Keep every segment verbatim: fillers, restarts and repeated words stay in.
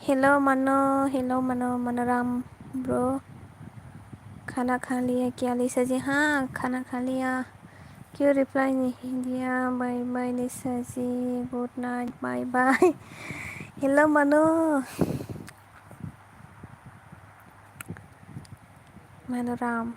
Hello mano, hello mano, Manoram bro. Khana khaliya kya Lisa ji? Ha, khana khaliya. Kyo reply nahi diya? Bye bye Lisa ji. Good night. Bye bye. Hello mano. Manoram.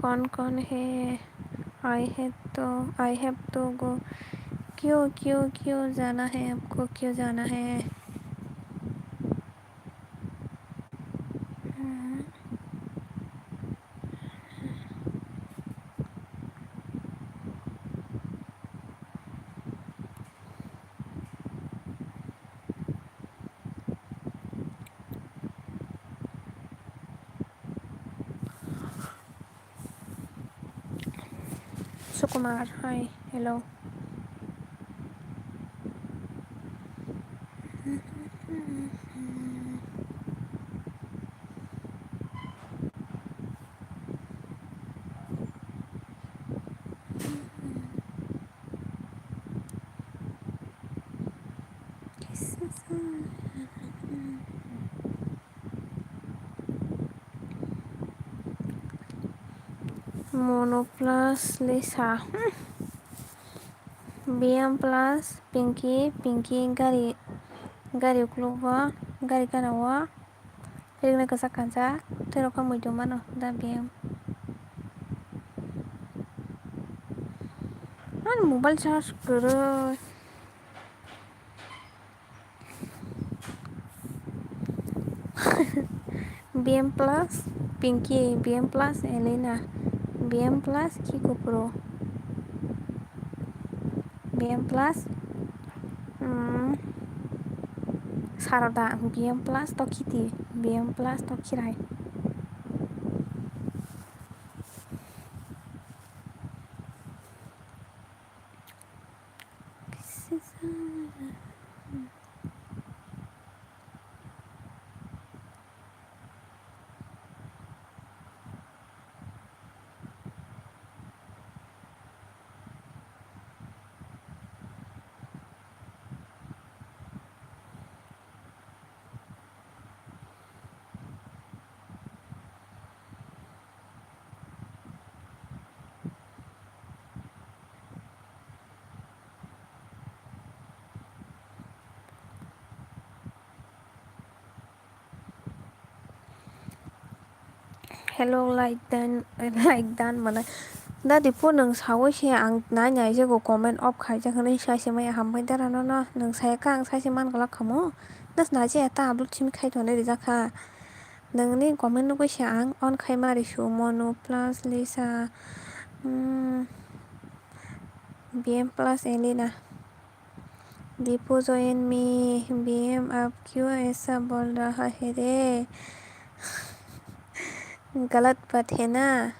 कौन कौन है? I have तो, I have तो go। क्यों, क्यों, क्यों जाना है आपको, क्यों जाना है? Sukumar, hi, hello. Mono plus Lisa. Hmm. B M plus Pinky, Pinky gari, gari uklogo, gari gana o. Ringna kwchak kanjak, tei rok kha muitu mano da B M. Ani mobile charge kwrwi. B M plus Pinky, B M plus Elena, B M plus Kikupro, B M plus, mm, Saroda, B M plus Tokhiti, B M plus Tokhirai. Hello, like dan, like dan mana. Dadi po nwng sawi se ang nai nai jago comment off khaijak hinwi sai se maya hambai dara nono nwng saya kha ang sai se man glak khamo. Das na je eta upload simi khai thone rijak kha. Nwngni comment nugwi se ang on khai ma risu Monu plus Lisa, mm, B M plus Elena. Deepu join me. BM अब क्यों ऐसा बोल रहा है रे? गलत बात है ना?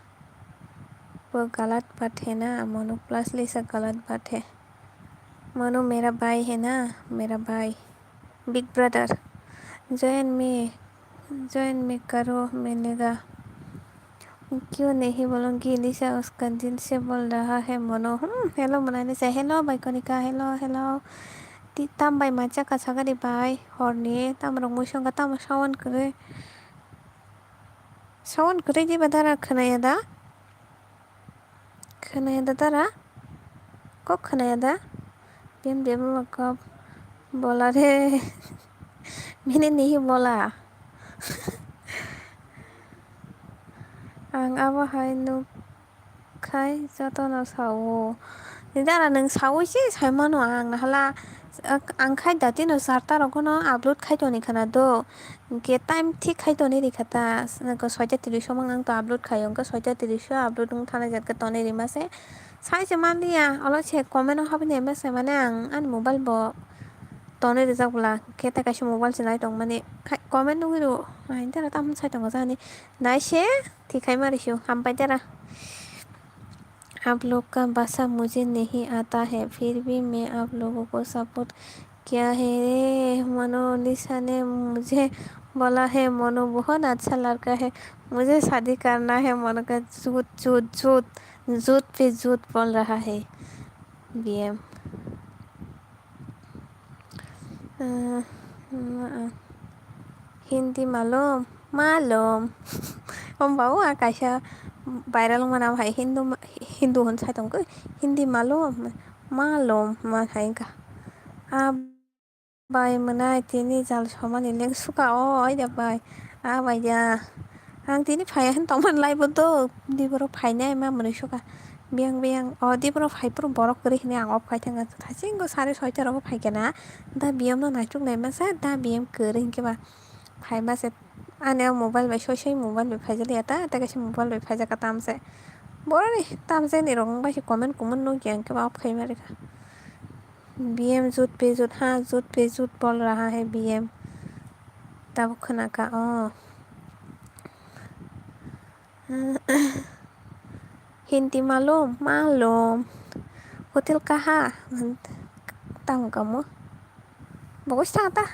वो गलत बात है ना? मोनू प्लस लिसा गलत बात है। मोनू मेरा भाई है ना? मेरा भाई। Big brother. Join me. Join me करो, मिलेगा। क्यों नहीं बोलूँगी, लिसा उसका दिल से बोल रहा है, Monu. Hmm, hello, mwnai ni sa, hello, bai Konika, hello, hello. Ti tam bai macha ka sagari bai, horni, tam rok mui songka, tam sound kwrwi. Sound kwrwi di ba dara khwnaya da? Khwnaya da dara? Kok khwnaya da? Bem bem ma kok bola re. Bini nihi bola. Ang abo hai nuk khai jotono sao. Dara nwng sawi se sai mano ang nahala. Ang khai datino charta rokno upload khai toni khana do. Hwnkhe time thik khai toni rikha ta, nokho soita tris o mang ang to upload khaio, hwnkhe soita tris o upload wng thana jat khe tonwi rima se. Sai se manliya, olo se comment o habini message mane ang ani mobile bo Tonwi rijak bwla khe tei kaisa mobile se nai tongmani. Comment nugwi rw, hain tara tamo sai tongo jani. Nai se thik khai ma rw sio, hambai tara. आप लोग का भाषा मुझे नहीं आता है, फिर भी मैं आप लोगों को सपोर्ट किया है रे। Monalisa ne mujhe bola hai, Monu bahut accha ladka hai, mujhe shadi karna hai, Monu ka jhut jhut jhut jhut pe jhut bol raha hai. B M. Ah, ma-, Hindi malum, malum. Om bau a kaisa viral mana hai Hindu ma-, Hindu hwn sai tong khe Hindi malum, malum ma hai ka. A bai mwnai tini jal somani leng suka o ai da bai. A bai da. Ang tini phaiya hwn tongmani lai bo do, di borok phainai ma mwnwi suka. Biyang biyang, o di borok phai phuru borok kwrwi hwnwi ang off khai thangkha. Thaisingo sare soita rogo phaikha na, da biyam no naituk nai masa, da biyam kwrwi hinkhe ba phai masa. Ani o mobile bai soi soi mobile bai phaijak liya ta, tei kaisa mobile bai phaijak ka tamse. Borok ni tamse ni rok wng bai se comment kumun nukya hinkhe ba off khai ma rikha. B M jut pe jut ha, jut pe jut bol raha hai B M. Tabuk khna kha o. Hindi malum, malum. Hotel kaha? Tamo kamo. Bagus tang ta.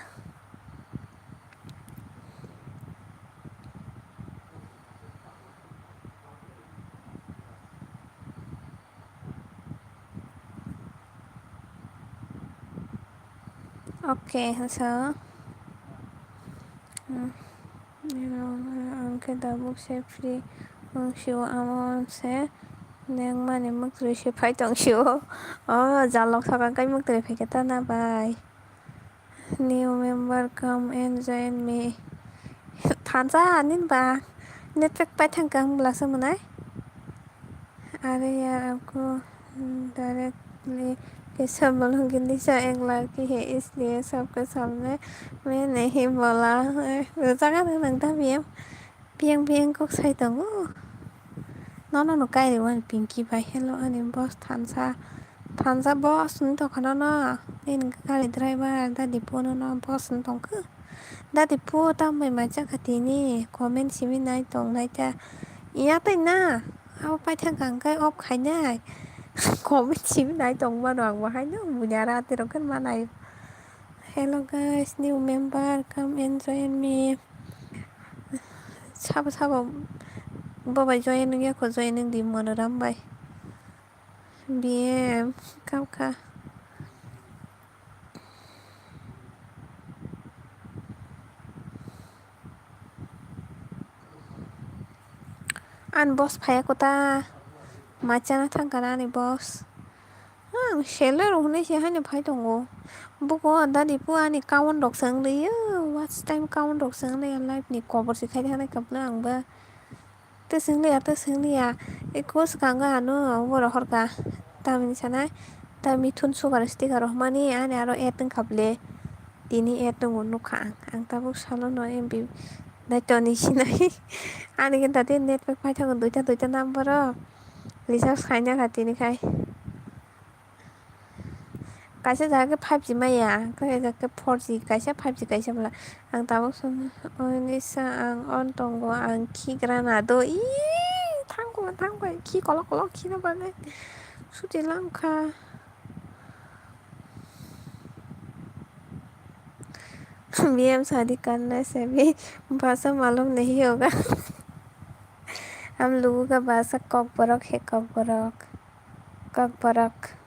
Okay, so, mm, ang khe tabuk se free wng sio, amo se nengmani mwktwi se phai tong sio. O jalok sakang kai mwktwi phaikhe ta na bai. New member come and join me. Thansa nini ba network paithang kang bwlasa mwnai. अरे यार, आपको डायरेक्टली कैसे बोलूँगी? निशा एक लड़की है, इसलिए सबके सामने मैं नहीं बोला। Rwchak ani nang ta B M. Biyang biyang kok sai tongo. Nono no kairi wani Pinky bai. Hello ani boss thansa. Thansa boss wng tongkha nono. Nini gari driver dadi bono no boss wng tongkha. Dadi po tambai machakha tini comment simi nai tongnai ta. Iya tei na. Abo paithak kha hwnkhe off khainai. Comment simi nai tongmano ang bo haino buini aro atirok khe manai. Hello guys, new member, come and join me. Sabo sabo bo bai join wngya kho, join wngdi Monoram bai. B M kam kha. Ani boss phaiya kota, machana thangkha na ani boss. Ang seller hwnwi se haino phai tongo. Buko dadi po ani kaun rok se wng liya, watch time kaun rok se wng liya, live ni kobor se khai thangna kap le ang ba. Tei swng liya, tei swng liya. Eko swkang ano borok horka. Tamni sanai. Ta mithun sugar sticker rok mani ani aro add wngkha ble. Tini add tongo nukha ang. Ang tabuk salo no M B naitoni sinai. Ani khe dati network paithago duita duita number o. Recharge khaina kha tini khai. Kaisa jaga khe five G maya, kaisa jaga khe four G, kaisa five G, kaisa bwla. Ang tabuk song, o nisa ang on tongo, ang khigra na do. Ii, thangkho, thangkho, khi kolok kolok khina bagwi. Suti langkha. B M shadi karna se bhi bhasha malum nahi hoga. Hum logo ka bhasha kokborok hai, kokborok. Kokborok.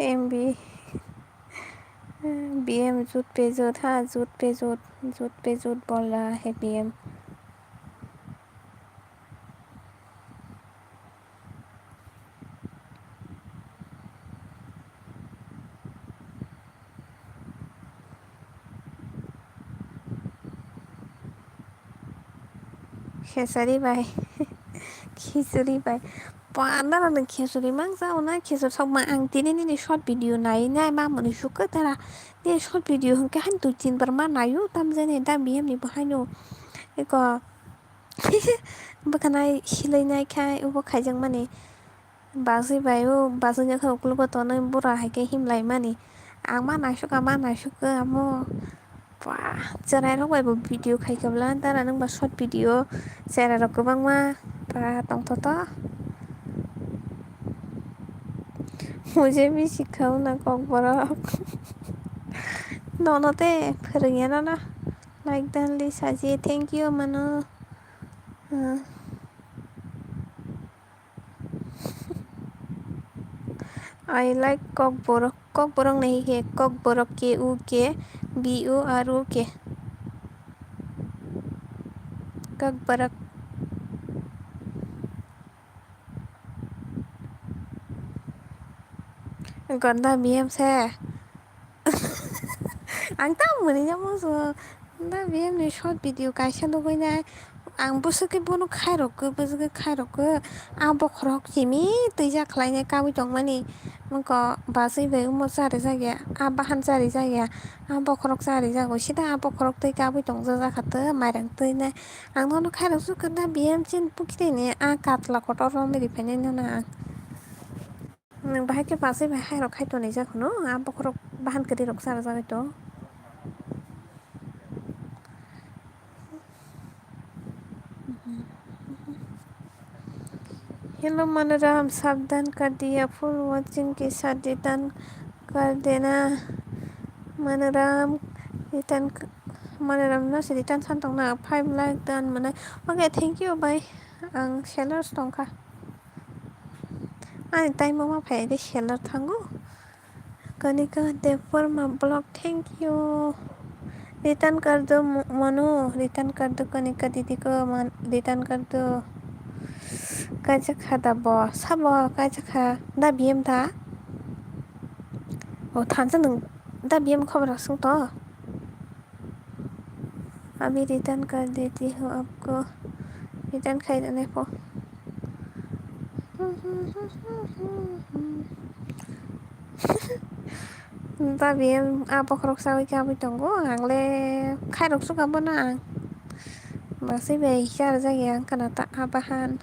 M B, B M jut pe jut, ha, jut pe jut, jut pe jut bol raha hai B M. Khesari bai, khichuri bai. Ba, nana nwng khichuri mangsa, o na khichuri sokma. Ang tini nini short video nai, nai ma mani sukha tara. Nini short video hwnkhe hain dui tin bar ma naio, tamjani da B M ni bo haino. Eko, bwkhanai hilai nai khai, ubo khaijakmani. Bajwi bai o, bajwi nokha uklogo tonwi bura hai khe himlai mani. Ang ma naisuk, ang ma naisuk khe amo. Ba, chwrai rok bai bo video khai khe bwla, dara nwng ba short video, chwrai rok kwbangma, ba, tongthoto. Mujhe bhi sikhauna kokborok. Nono te phwrwngya nono. Like dan li saji, thank you mano. Hmm. I like kokborok. Kokborok nahi khe kokborok, K O K B O R O K. Kokborok. Gonda B M se. Ang tamo mwnwi ya musu. Da B M ni short video kaisa nugui nai. Ang bwswk khe bono khairok khe, bwswk khe khairok khe. A bokhorok chimi twi jak khlai nai kabui tong mani. Moko bachwi bai omo chari jak ya. A bahan chari jak ya. A bokhorok chari jago. Sida a bokhorok twi kabui tong jak kha twi mairang twi nai. Ang nono khairok suk khe da B M chin pukiri ni a katla kotor romwi ri phai nai nono ang. Nwng bahai khe bachwi bai hai rok khai tonwi jak hwno, a bokhorok bahan kwrwi rok chara jagwi to. Hello Manoram, sabdan kar diya, full watching ke saath return kar dena. Manoram, return k-, Manoram no se return san tong na, five like dan mane. Okay, thank you bhai. Ang sellers tong kha. Ani time o ma phai de seller thango. Kanika Debbarma block, thank you. Return kar do mo-, mano, return kar do Kanika didi ko, man-, return kar do. Kaisa kha da bo, sabo kaisa kha da B M da. O thansa nung da B M khobor asung to. Abhi return kar deti ho apko. Return khai dene po. Da B M a bokhorok sawi khe abui tongo, ang le khairok suk abono ang. Bachwi bai khe arjak ya wngkha na ta a bahan.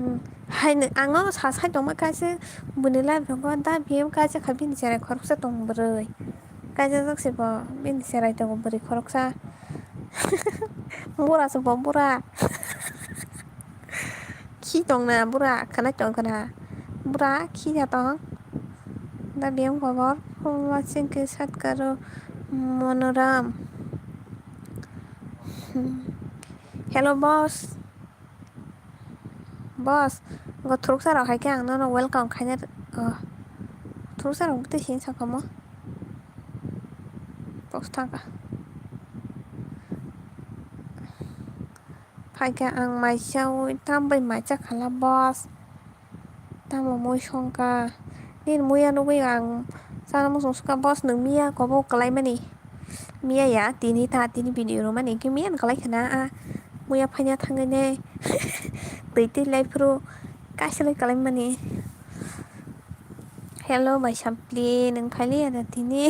Hmm. Hai nwng, ang o sa sai tongma kaisa bwini live tongo, da B M kaisa kha bini cherai khoroksa tong bwrwi. Kaijajak se bo, bini cherai tongo bwrwi khoroksa. Bura se bo, bura. Khi tong na bura, khwnai tong khna. Bura, khi ya tong. Da B M khobor, watching ke sat karo, Monoram. Hmm. Hello, boss. Boss, go thuruksa rok hai khe ang nono welcome khaina, oh, thuruksa rok bwtwi sini sakha mo. Boss thangkha. Phaikhe ang mai chaui tambai mai chakhala boss. Tamo mui songkha. Nini muya nugui ang chana muchung sukha boss nwng miya kobo kwlaimani. Miya ya, tini ta, tini video rwmani, hwnkhe miya ni kwlai khwna, a, muya phaina thangwi ne, twi twi lai phuru, kaisa lai kwlai mani. Hello, bai Sampli, nwng phailiya da tini?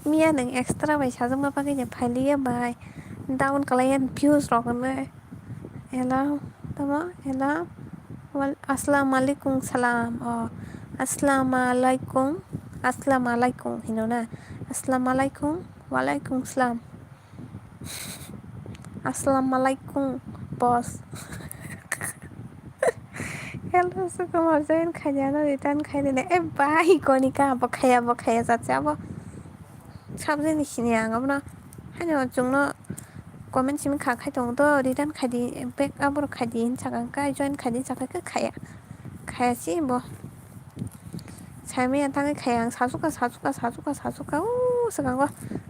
Miya nwng extra bai sajakma bagwi de phailiya bai. Down kwlaiya views rok hwnwi. Hello, tamo? Hello? Wal-, Assalamu alaikum salam. Oh, Assalamu alaikum. Assalamu alaikum hino na. Assalamu alaikum. Walaikum salam. Assalamu alaikum, boss. Hello, sukumar join khaina no return khaina ne. E bai, Konika, bo khaya, bo khaya, jatse abo. Sabjini sini ang abono. Haino chwngno comment simi kha khai tongo to, return khaidi, back aboro khaidi hin sakang kai, join khaidi sakha khe khaya. Khaya si bo. Saimaya tangwi khaya ang, sasuka, sasuka, sasuka, sasuka, o swkango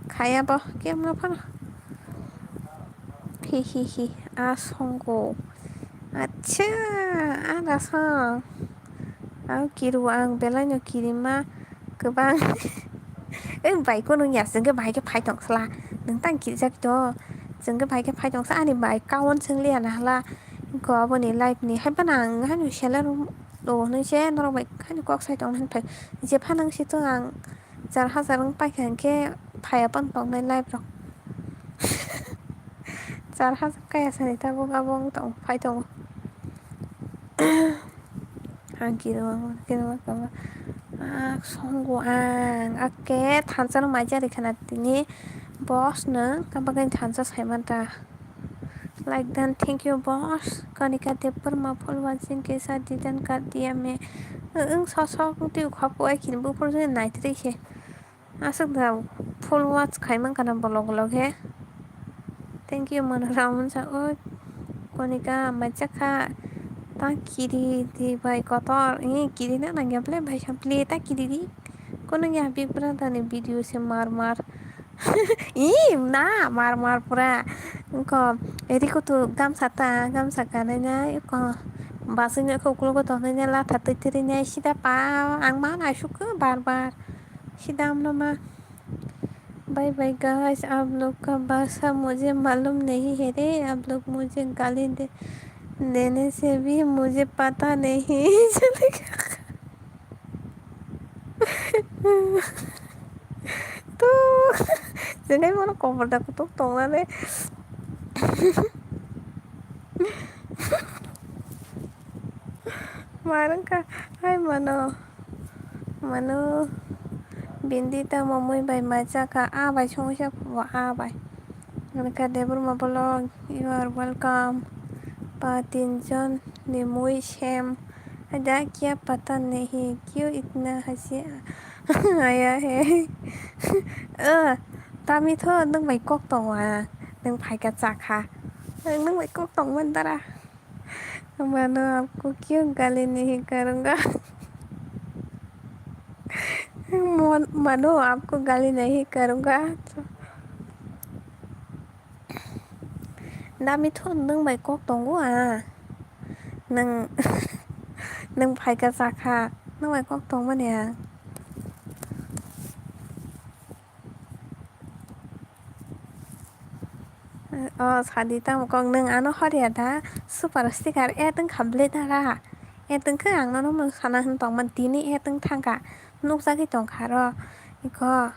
khaya bo, kemno phano. Hi, hi, hi, a songo. Acha, a rasa. Ang kiru ang belai no kirima kwbang. Ei bai ko nung ya, chwng khe bahai khe phai tong sla. Nung tang kirijak to. Chwng khe bahai khe phai tong sa, ani bai kaon chwng liya na hala. Ko aboni life ni hai phano ang haino seller o hwnwi se norok bai haino kok sai tong hwn phai. Je phano si to ang char hajar wng paikha hwnkhe phaiya phano tongnai life rok. Char hajar kaya sani tabuk abo wng tong phai tongo. Ang kiri ma, kiri ma, kiri ma. Ah, songo ang. Ake thansa no maija rikha na tini. Boss no, kabagani thansa saimanta. Like done, thank you, boss. Kanika Debbarma, full watching ke saath didhan kar diya main. Ang so, so, twi khop ko ai kini buphuru se nai twi se. Aswk da full watch khai mankha na bolok bolok he. Thank you, mano Ramon sa. O Konika, macha kha. Ta kiri di bai kotor. Ih, kiri na nangya ble bai sampli ta kiri di. Kono ya Big Brother ni video se mar mar. Ih, na mar mar pura. Ko, eri kutu gamsa ta, gamsa kanai na, ko, basui na ko, ukulok tongnai na, latha twi twi na, sida pa, ang ma na suk bar bar. Sida amno ma. Bye bye guys, आप लोग का भाषा मुझे मालूम नहीं है रे, आप लोग मुझे गाली दे, देने से भी मुझे पता नहीं। Tu, jenai mano komor da kutuk tong nane. Marang ka, hai mano. Mano, bindi tamo mui bai macha kha, a bai songwi sa phubo a bai. Monika Debbarma vlog, you are welcome. Pa tinjon ni mui sem. Ada kya pata nahi, kyu itna hasi aya hai. Eh, tami tho nwng bai kok tongo a. Nwng phaika chakha. Nwng bai kok tongmani dara. Mano, aapko kyun gali nahi karunga? Mon-, mano, aapko gali nahi karunga? Dami tho nwng bai kok tongo a. Nwng, nwng phaika chakha. Nwng bai kok tongmani a. O sadi tamo kok nwng ano hor ya da super sticker add wngkha ble dara. Add wngkhe ang nono mung sana hwn tongmani tini add wng thangkha. Nukjagwi tongkha aro iko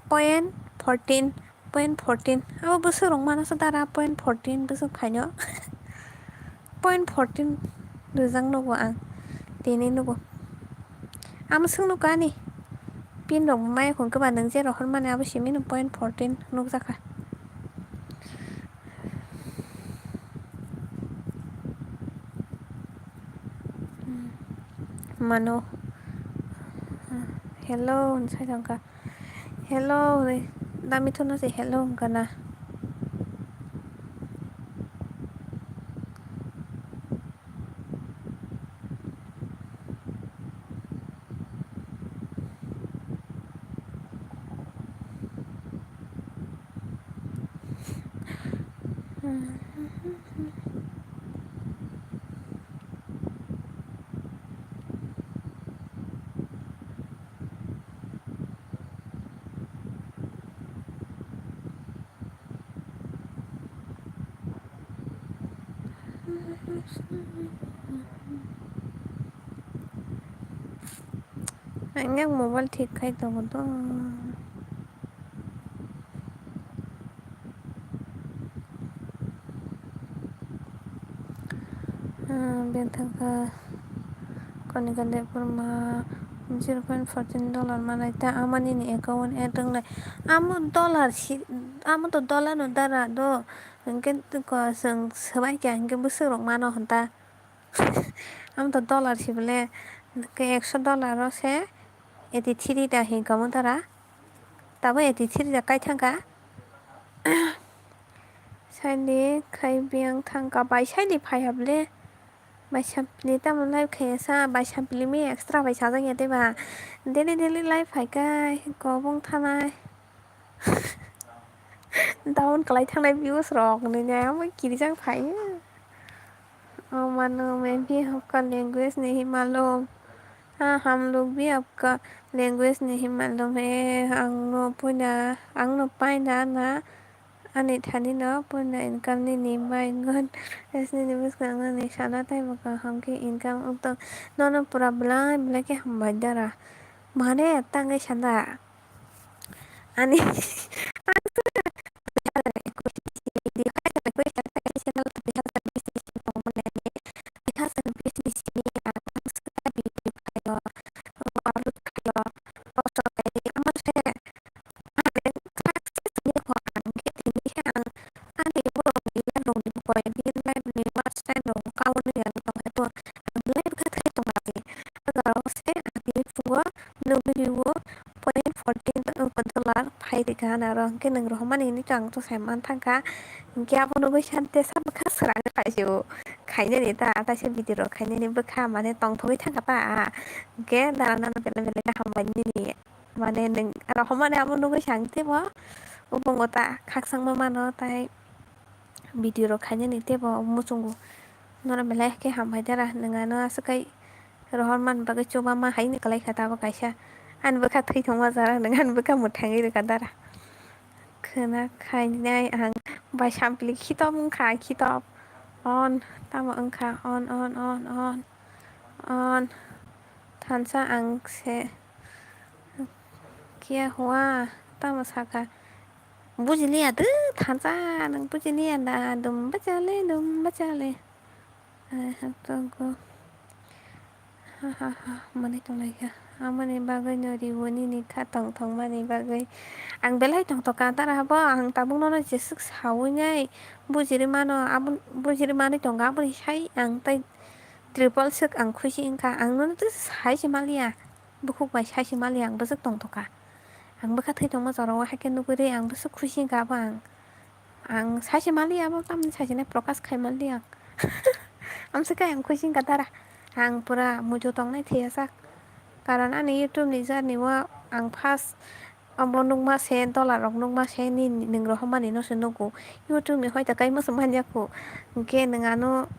point fourteen, point fourteen abo bwswk rok mano se dara point fourteen bwswk phaino. Point fourteen rijak nugo ang tini nugo. Amo swk nugo ani pin rok bo maya khun kwba nwng je rohor mani abo simi no point fourteen nukjakha. Mano hello hwn sai tongkha. Hello hwnwi, Damithono se hello hwnkha na. Ang yang mobile thik khai tongo to. Ah, bethangkha Konika Debbarma zero point fourteen dollar manai ta amani ni account add wngnai. Amo dollar si, amo to dollar no dara do. Hwnkhe ko chwng swbai kha hwnkhe bwswk rok mano hwn ta. Amo to dollar si bole, hwnkhe ekso dollar o se eighty three ta hinwi kamo dara. Tabuk eighty three ta kai thangkha. Saili khai biyang thangkha, bai saili phai ha bole. Bai sampli tamo live khaiya sa, bai sampli mi extra bai sajak ya de ba. Daily daily live phai kai, kobong thanai. Down kalai thangnai views rok nini amo kirijak phai. O mano, main bhi hapka language nahi malum. Ha, hum log bhi apka language nahi malum hai. Ang no puina, ang no paina na. Ani thani no puina income nini mai ngon. Esni ni bwskango ni sana tai bwkha hum khe income wng tong. Nono pura belai belai khe hambai dara. Mane tangwi sana. Ani, ani Gana oro hwnkhe nwng rohormani hinwi to ang to sai man thangkha. Hwnkhe abo nugwi sante sa bwkha swrang khaisio. Khainani ta, taisa video rok khainani bwkha mane tongthogwi thangkha ta. Hwnkhe dara nano belai belai khe hambai nini. Mane nwng rohormani abo nugwi sa ang teibo ubungo ta khakchangma mano tai video rok khainani teibo muchungo. Nono belai khe hambai dara, nwng ano aswk kai rohormani bagwi chuba ma hai ni kwlai kha tabo kaisa. Ani bwkha thwi thangma jora, nwng ani bwkha mwthangwi rwkha dara. Khwna khainai ang bai sampli khitop wngkha, khitop. On, tamo wngkha, on, on, on, on, on. Thansa ang se, kya hua, tamo sakha. Bujiliya de, thansa, nwng bujiliya da, dum bachale, dum bachale. I have to go. Ha, ha, ha, mani tonglaikha. Amoni bagwi no riwo nini kha tong tongmani bagwi. Ang belai tongtokha dara bo, ang tabuk nono jeswk sawi nai bujiri mano, abo bujiri manwi tongo, aboni sai ang tai triple swk ang khusi wngkha. Ang nono tei sai se maliya, bukhuk bai sai se maliya, ang bwswk tongtokha. Ang bwkha thwi tongma jorao haikhe nugwi rwi ang bwswk khusi wngkha abo ang. Ang saise maliya abo tamni saisene prokas khai manliya ang. Amswkhe ang khuising ka dara. Ang pura muitu tongnai thwiyasak. Karon ani YouTube ni journey o ang first abo nukma se, dollar rok nukma se, nini nwng rohormani no se nugo. YouTube ni hoita kaima se manya kho. Hwnkhe nwng ano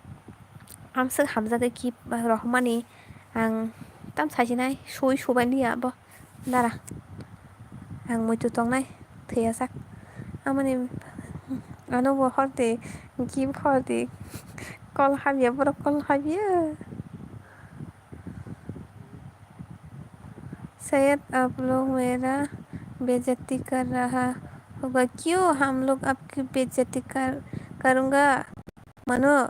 amswk hamjagwi kip rohormani ang tam saisinai sui subai liya abo. Dara, ang muitu tongnai, thwiyasak. Amoni ano bo horti, gift horti, kol habya, borok kol habya. शायद आप लोग मेरा बेइज्जती कर रहा होगा। क्यों हम लोग आपकी बेइज्जती कर, करूँगा? Mano.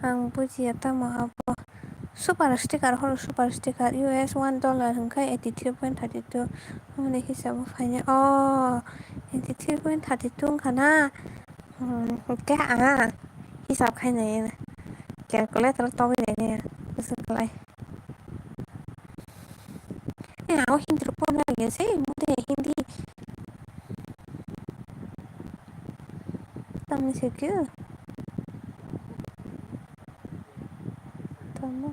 Ang bujiya tamo abo. Super sticker, horo super sticker, U S one dollar hwnkhe eighty three point thirty two. Amoni hisabo phainai. Oh, eighty three point thirty two wngkha na? Hmm, hwnkhe ang hisab khainai. Calculator togwi nainai. Bwswk kwlai. Eh, ang o Hindi rok porna lagi se, mode Hindi. Tamni se khe. Tamo.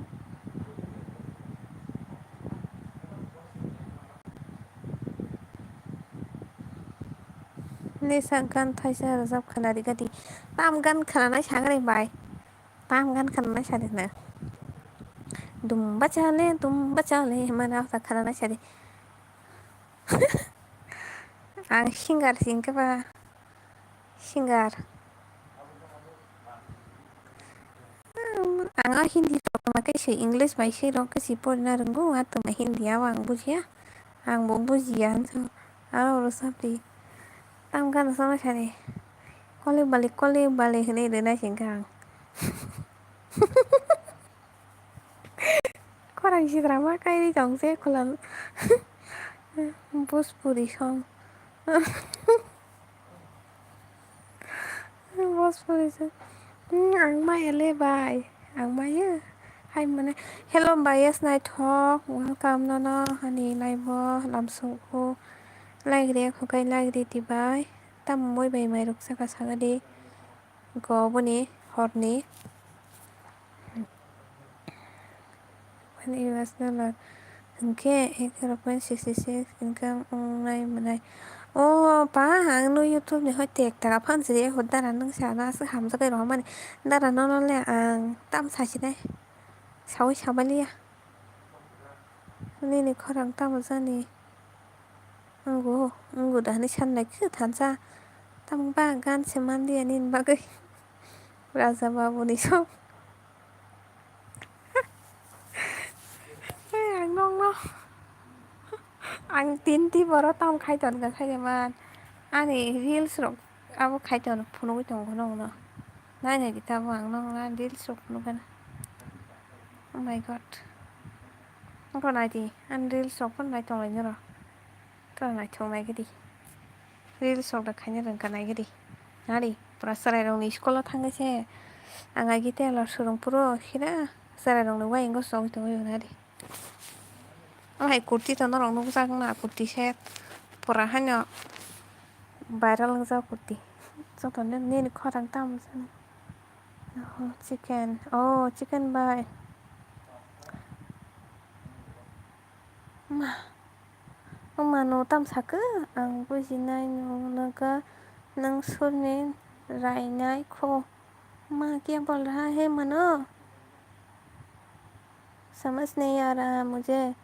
Nisa gan thaisa rwjap khwna rikadi. Tam gan khwnanai sagri bai. Tam gan khwnanai sadi na. Dum bachale, dum bachale, hwnmani abo khwnanai sadi. Ang singer si hwnkhe ba singer. Ang o Hindi rok ma khe se English bai se rok khe se porina rwngo, atwma Hindi abo ang bujiya. Ang bo bujiya, ang oro sabri. Tam gana sama sari. Kole bali, kole bali hwnwi rwna singkha ang. Khorang sitra ma kairi tong se khulal. Bhojpuri song. Bhojpuri song. Hmm, ang maya le bai. Ang maya. Hai mane. Hello bai, yes naithok. Welcome nono. Hani live o lamsok o. Like re, khukai like re di bai. Tamo moi bai mai ruk saka saka di. Go boni horni. When U S dollar hwnkhe egaroh point sixty six income wngnai mwnai. O pa, ang no YouTube ni hoi tek taka phan siri, ho dara nwng sana aswk hamjagwi rohormani. Dara nono le ang tam sasinai. Sawi sabaliya. Nini khorang tamo jani. Wnggo, wnggo da hwnwi san lai khe thansa. Tamo ba gan se manliya nini bagwi. Raja babuni song. Ei, ang nokno, ang tinti borok tam khai ton kha khai man. Ani reels rok abo khai ton phunugwi tongo nokno. Nai nai di tabo ang nokno reels rok phunukgana. Oh my God. Nokno nai di, ani reels rok phano nai tonglai noro. Khe naithok nai khe di. Reels rok da khaina rwngkha nai khe di. Nari, pura chwrairokni school o thangwi se ang agee tailor swrwng phuru khina chwrairokni uaingo chogwi tongwi nari. Omo hai kurti to norok nukjak na, kurti set pura haino viral wngjak kurti. Joto nini khorang tamo chani? Oho, chicken. Oh, chicken bai. Ma, wngmano tam sakhe ang bujinai nung nokha, nwng surni rainai kho? Ma kya bol raha hai mano? Samajh nahi aa raha mujhe.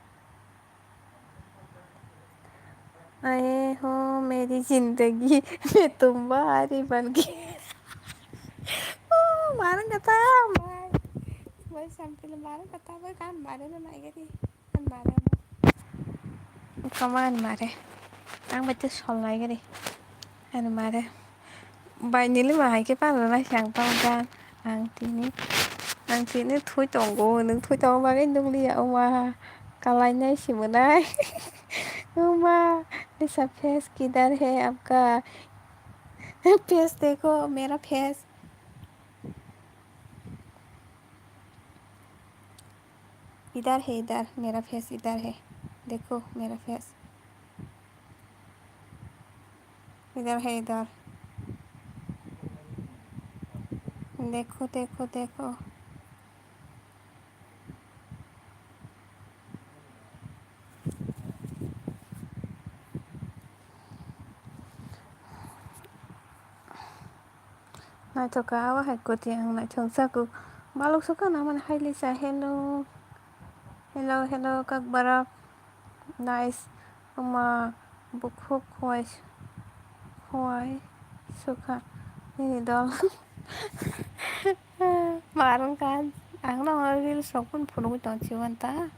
Ae ho meri zindagi mein tum bahar hi ban gaye. Oh, marang kata, bhai. Bhai, sampai marang kata, bhai, kan mare na nai gari. Kan mare mo. Kaman mare. Ang baca sol nai gari. Kan mare. Bai nili ma hai khe pangrwna se ang tamo gan. Ang tini, ang tini thui tongo, nwng thui tongma bagwi nukliya, oma kalainai se mwnai. Oma, aisa face kidhar hai aapka? Face dekho, mera face. Idhar hai, idhar, mera face idhar hai. Dekho, mera face. Idhar hai, idhar. Dekho, dekho, dekho. Naithok kha, o hai kwtwi ang naithok jago. Balok sukha na mani hai lisa, hello. Hello, hello, Kokborok. Nice. Ama bukhuk khwai, khwai sukha nini dol. Marwng kha, ang no reels rok phano phunugwi tong si manta.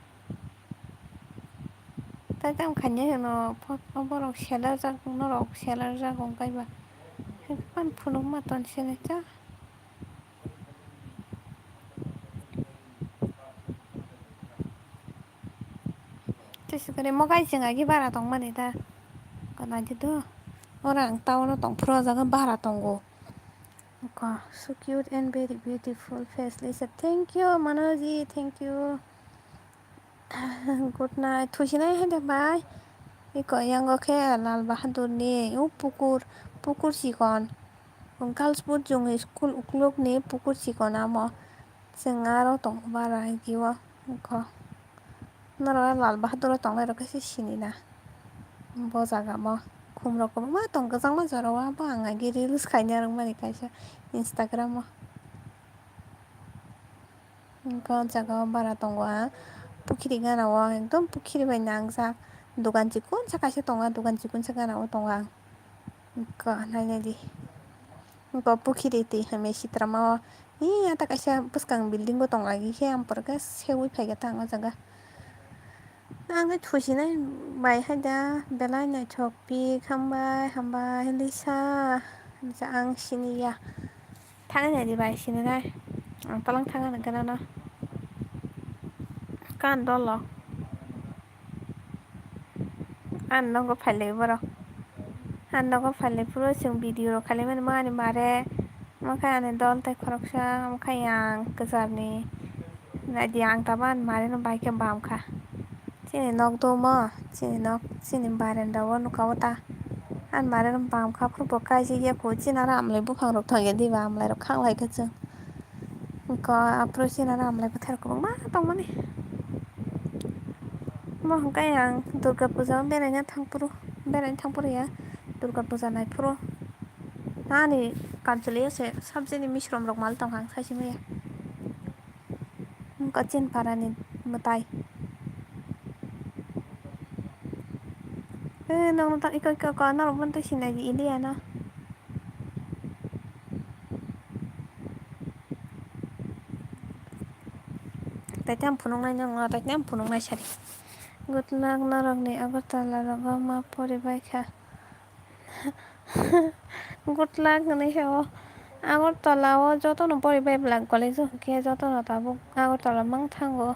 Tai tamo khainai hwno, borok selarjak, norok selarjak wng kaiba. Phano phunukma tong sini ta. Tei se kwrwi mokai chwng agi bara tongmani ta. Kona di do. Oro ang town o tongphuru o jaga bara tongo. Wngkha, so cute and very beautiful face, Lisa. Thank you, Manoji, thank you. Good night. Thusinai hai de bai. Eko yango khe Lal Bahadur ni o pukur, pukur chikon. Girls board chwngni school ukulukni pukur chikon amo. Chwng aro tongo bara agi o wngkha. Norok Lal Bahadur o tongnai rok khe se sini na. Bo jaga mo khum rok kwbangma tong, kwchangma jora o. Abo ang agi reels khaina rwngmani kaisa Instagram o. Wngkha o jaga o bara tongo ang, pukhiri gana o, ekdom pukhiri bai nangjak. Dogan chikonsa kaisa tongo, dogan chikonsa gana o tongo ang. Wngkha nainai di. Wngkha pukhiri twi hamya sitrama o. Ee, ata kaisa bwskang building bo tong lagi khe, ang pore khe seui phai khe ta ang o jaga. Ang khe thusinai bai hai da, belai naithok pik, hambai, hambai, Lisa, Lisa, ang sini ya. Thangwi nai di bai, sini nai. Ang tolang thangna nang khe nono. Kan dolo. Ang nogo phailai borok. Ang nogo phailai phuru chwng video rok khailai mani, ani mare. Omo khe ani dol tei khoroksa, omo khe yang kwcharni. Naidi ang tabuk ani mare no bai khe bam kha. Chini nok do omo, chini nok, chini barenda o nukha o ta. Ani mare no bam kha phuru bo kaijak ya kho, chini aro amlai buphang rok thang ya diba, amlai rok khang lai khe chwng. Wngkha aphuru chini aro amlai bwthai rok kwbangma tongmani. Omo hwnkhe ang Durga puja o beraina thang phuru, beraina thang phuru ya, Durga puja nai phuru. Ani kanchwlwi se sabjini misrom rok mal tongkha ang sai se maya. Wngkha chini parani mwtai. Eh, nokno ta iko iko ko norok bono twi sinai di India no. Tei tamo phunuknai nokno, tei tamo phunuknai sari. Good luck norokni Agartala rogo ma poribai kha. Good luck hinwi khe o Agartala o jotono poribai bwla college o hwnkhe jotono tabuk Agartala mang thango.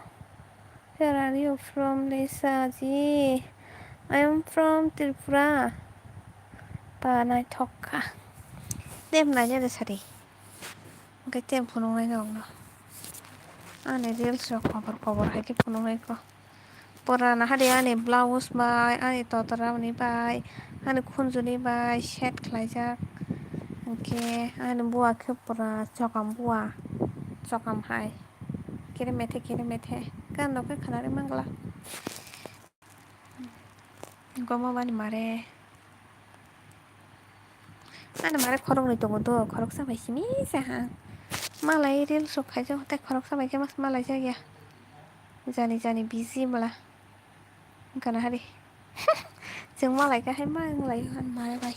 Where are you from, Lisa ji? I am from Tripura. Ba naithok kha. Tem naina de sari. Hwnkhe tem phunuknai nokno. Ani reels rok kobor kobor hai khe phunuknai kho. Pura nahadi ani blouse bai, ani totorani bai, ani khunjuni bai set khlaijak. Hwnkhe ani bua khe pura chokam bua, chokam hai. Kere methe, kere methe. Kan no khe khanari mangla. Gomo bani mare. Ani mare khoroknwi tongo do, khoroksa bai simi se ha. Malai reels rok khaijak tei khoroksa bai khe mas malai jakya. Jani jani busy bwla. Wngkha na hari. Chwng malai kha hai ma wng lai o ani mare bai.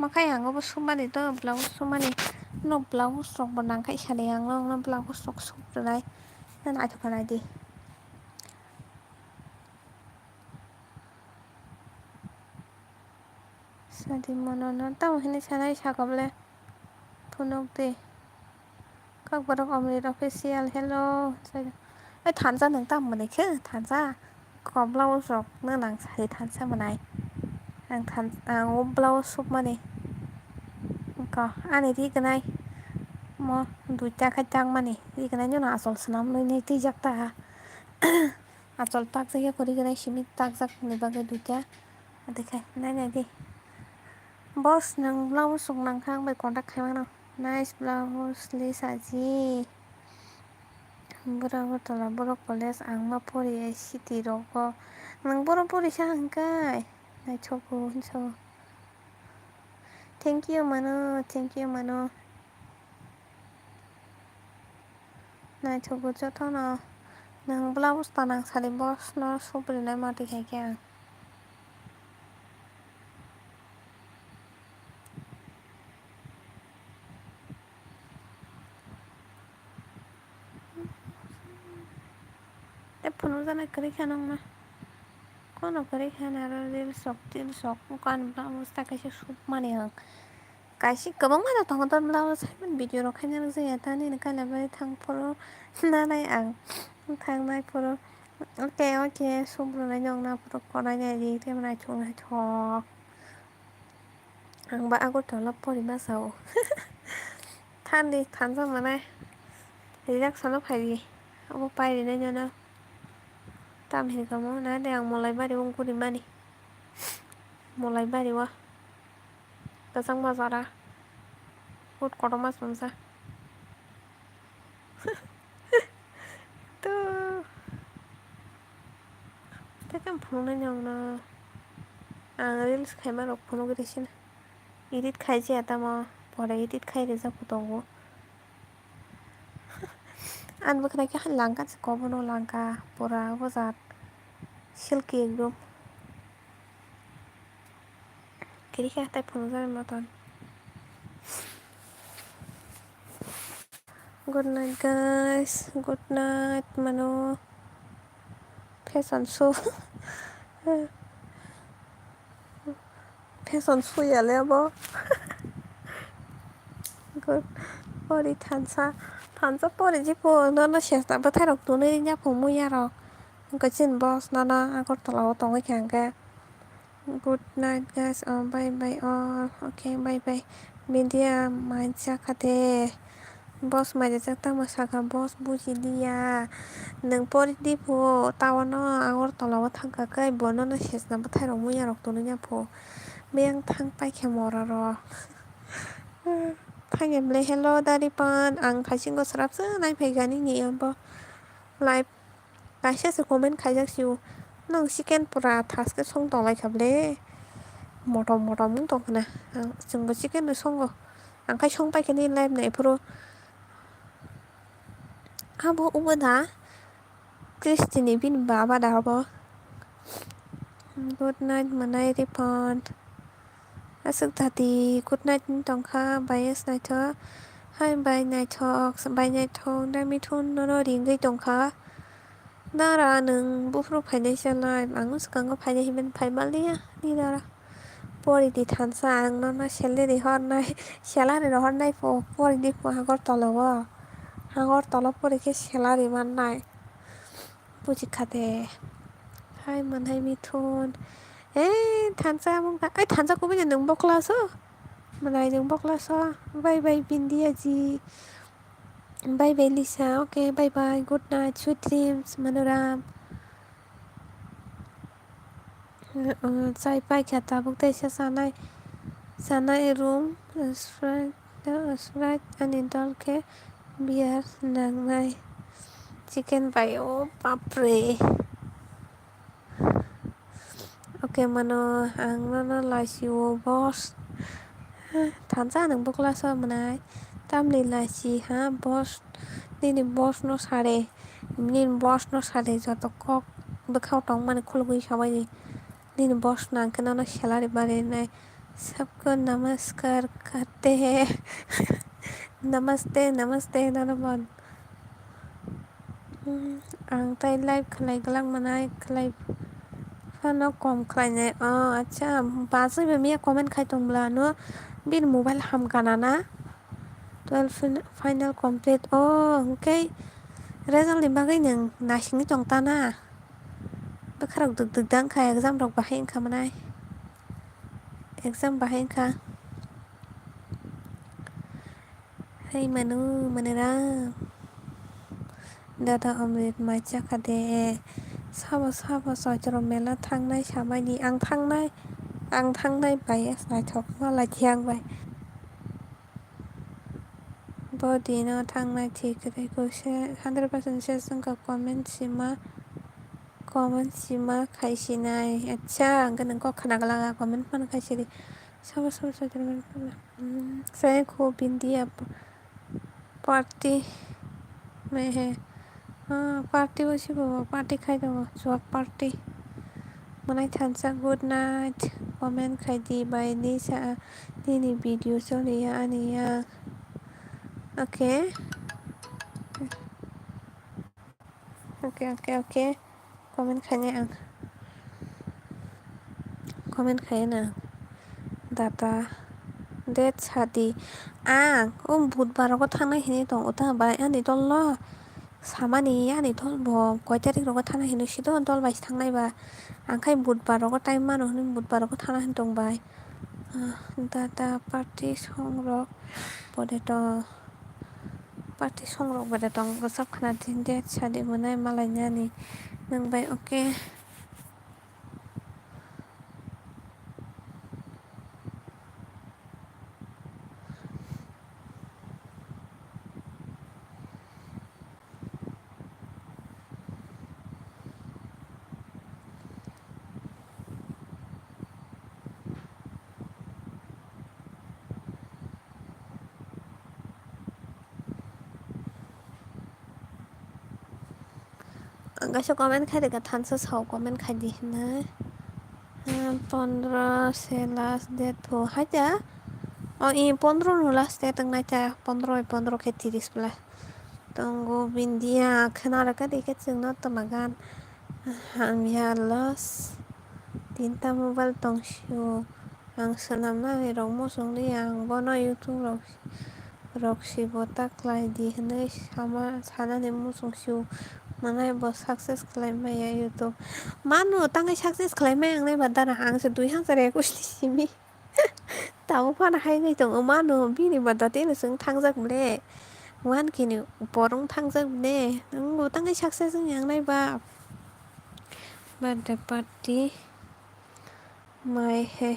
Makhai ang obo sumani to, blouse sumani. No blouse rok bo nang kha sani ang no, no blouse rok suk rwnai. Nang naithok kha nai di. Sadi mono no tamo hinwi sanai sakha bole. Phunuk di. Kokborok Omrit Official, hello. Ai, thansa nwng tamo manwi khe, thansa. Ko blouse rok no nang sari thansa manai. Ang than-, ang o blouse sukmani. Ko, ani ri gwnai. Mo duita khai tangmani. Ri gwnai no achol swnam nwi nwi twijak ta. Achol takjak ya kwrwi gwnai simi takjak ni bagwi duita. Ade khai nai nai di. Boss, nwng blouse rok nang kha, ang bai contact khai mano. Nice blouse, Lisa ji. Bura Agartala, borok college ang ma pori ai city rogo. Nwng boro pori sa hwnkhe. Naithogo hinso. Thank you mano, thank you mano. Naithogo jotono. Nwng blouse ta nang sari boss no subrinai ma twi hai khe ang. Tei phunukjaknai kwrwi kha nokna. Kono kwrwi kha nai aro reels rok, reels rok wngkha ani blouse ta kaisa sukmani ang. Kaisa kwbangma no tongo to blouse hai video rok khaina nukjakya ta nini kailabari thang phuru nanai ang thangnai phuru. Okay, okay, subrinai nokna phuru konai nai ri tei naithok naithok. Ang ba Agartala pori ma sao. Thandi thansa manai. Rijak sano phai di. Obo pai rinai nono. Tam hinwi kamo na de ang Molaibari o guri mani. Molaibari o. Kwchangma jora. Hut kotorma chumsa. To. Tei khe ang phunuknai nokno. Ang reels khaima rok phunukgwi sina. Edit khai jaya tamo. Pore edit khai rijak bo tongo. Ani bwkhwnai khe hai langka se kobono langka. Pura bwjak. Silky ekdom. Kiri khe hatai phunukjak motom. Good night, guys. Good night, mano. Fashion show. Fashion show ya le abo. Good. Pori thansa. Thansa pori je po. Nono sesta bwthai rok tunui nya po muya rok. Hwnkhe chini boss nono Agartala o tongwi kha hwnkhe. Good night, guys. Oh, bye bye all. Okay, bye bye. Bindia mancha khate. Boss mai rijak tamo sakha, boss buji liya. Nwng pori di pho, tawano Agartala o thang kha khe, bono no sesna bwthai rok muya rok tonwi ya pho. Biyang thang pai khe mora rok. Thang ya bwle, hello, Dari Pan. Ang thaisingo swrapsa nai phai gani ni abo. Live. Kaisa se comment khaijak sio, "Nwng chicken pura thaske song tong lai kha ble? Motom motom wng tong khna. Ang, chwngbo chicken no songo. Ang khai song pai khe nini live nai phuru." Abo obo da? Christy ni bini baba da obo? Good night, mwnai Ripon. Aswk dati, good night wng tongkha, bai naithok. Hai bai naithok, bai naithok, da mithun nono ringwi tongkha. Nara nwng buphuru phainai chalai, ang swkango phainai hinwi phai manliya, ni nara. Pori di thansa, ang nono salary hornai, salary rohornai pho, pori di pho Agartala o. Agartala pori khe salary mannai. Buji kha de. Hai mwnai mithun. Ei, thansa mung kha. Ei, thansa kubui de nwng bokla so? Mwnai nwng bokla so? Bye bye, Bindia ji. Bye bye Lisa. Okay, bye bye. Good night. Sweet dreams, Manoram. Uh, chai paikha tabuk teisa chanai, chanai room, uh, Sprite, uh, Sprite ani dol khe beer nangnai. Chicken bai, oh bapre. Okay mano, ang nono lachi o boss. Thansa nwng bwkla so mwnai. Tamni lachi ha boss, nini boss no sare. Nini boss no sare, joto kok bwkhao tongmani khulugwi sabaidi. Nini boss no ang khe nono salary barinai. Sabko namaskar karte hai. Namaste, namaste, Donovan. Hmm, ang tai live khlai glak mwnai, khlai phano kom khlainai. Oh, acha, bachwi bai miya comment khai tong bwla no, bini mobile ham kana na? Twelve fin-, final complete. Oh, hwnkhe result ni bagwi nwng naisingwi tong ta na? Bwkharok dwk dwk da wngkha, exam rok bahai wngkha mwnai. Exam bahai wngkha. Hai manu, manera. Dada Amrit mai chakha de. Sabo, sabo, Chaitro mela thangnai samani. Ang thangnai, ang thangnai bai, naithok ma lai khe ang bai. Bo dino thangnai thik khe khe kose hundred percent sure wngkha comment sima, comment sima khai sinai. Acha, ang khe nang kok khna glak comment phano khai sidi. Sabo, sabo, Chaitro mela. Hmm, saya ko bindia party mein hai. Ah, party bo sibo, party khai tongo, chuak party. Mwnai thansa, good night. Comment khai di bai, ni sa, nini video choliya ani ya. Okay. Okay, okay, okay. Comment khainai ang. Comment khainai ang. Data. Date sadi. Ang, um, budbar rogo thangnai hinwi tongo ta bai ani dol no. Samani ani dol bo koi tarik rogo thangnai hinwi sido dol bai thangnai ba. Ang khai budbar rogo time mano hinwi budbar rogo thangnai hinwi tong bai. Ah, data party song rok pore to. Party song rok bede tong, bwsap khna din de, sadi mwnai malai nani nwng bai, okay. Ang kaisa comment khai rwkha, thansa sao comment khai di hinwi. Ah, pondro se last date pho hai ta. O, i pondro no last date wngnai ta, pondro, pondro khe tiris bwla. Tongo bindia khna rwkha di khe chwngno twma gan. Hamya loss. Tinta mobile tong sio. Ang swnamnani rok muchung di, ang bono YouTube rok, rok si bo ta khlai di hinwi sama, sanani muchung sio. Mwnai bo success khlai maya YouTube. Mano tangwi success khlai maya wngnai ba dara, ang se dui hazar ekush ni simi. Tabuk phano hai wngwi tongo, mano bini ba dati no chwng thangjak ble. One K ni borong thangjak ble. Nwng bo tangwi success wngya wngnai ba. Birthday party. Mai he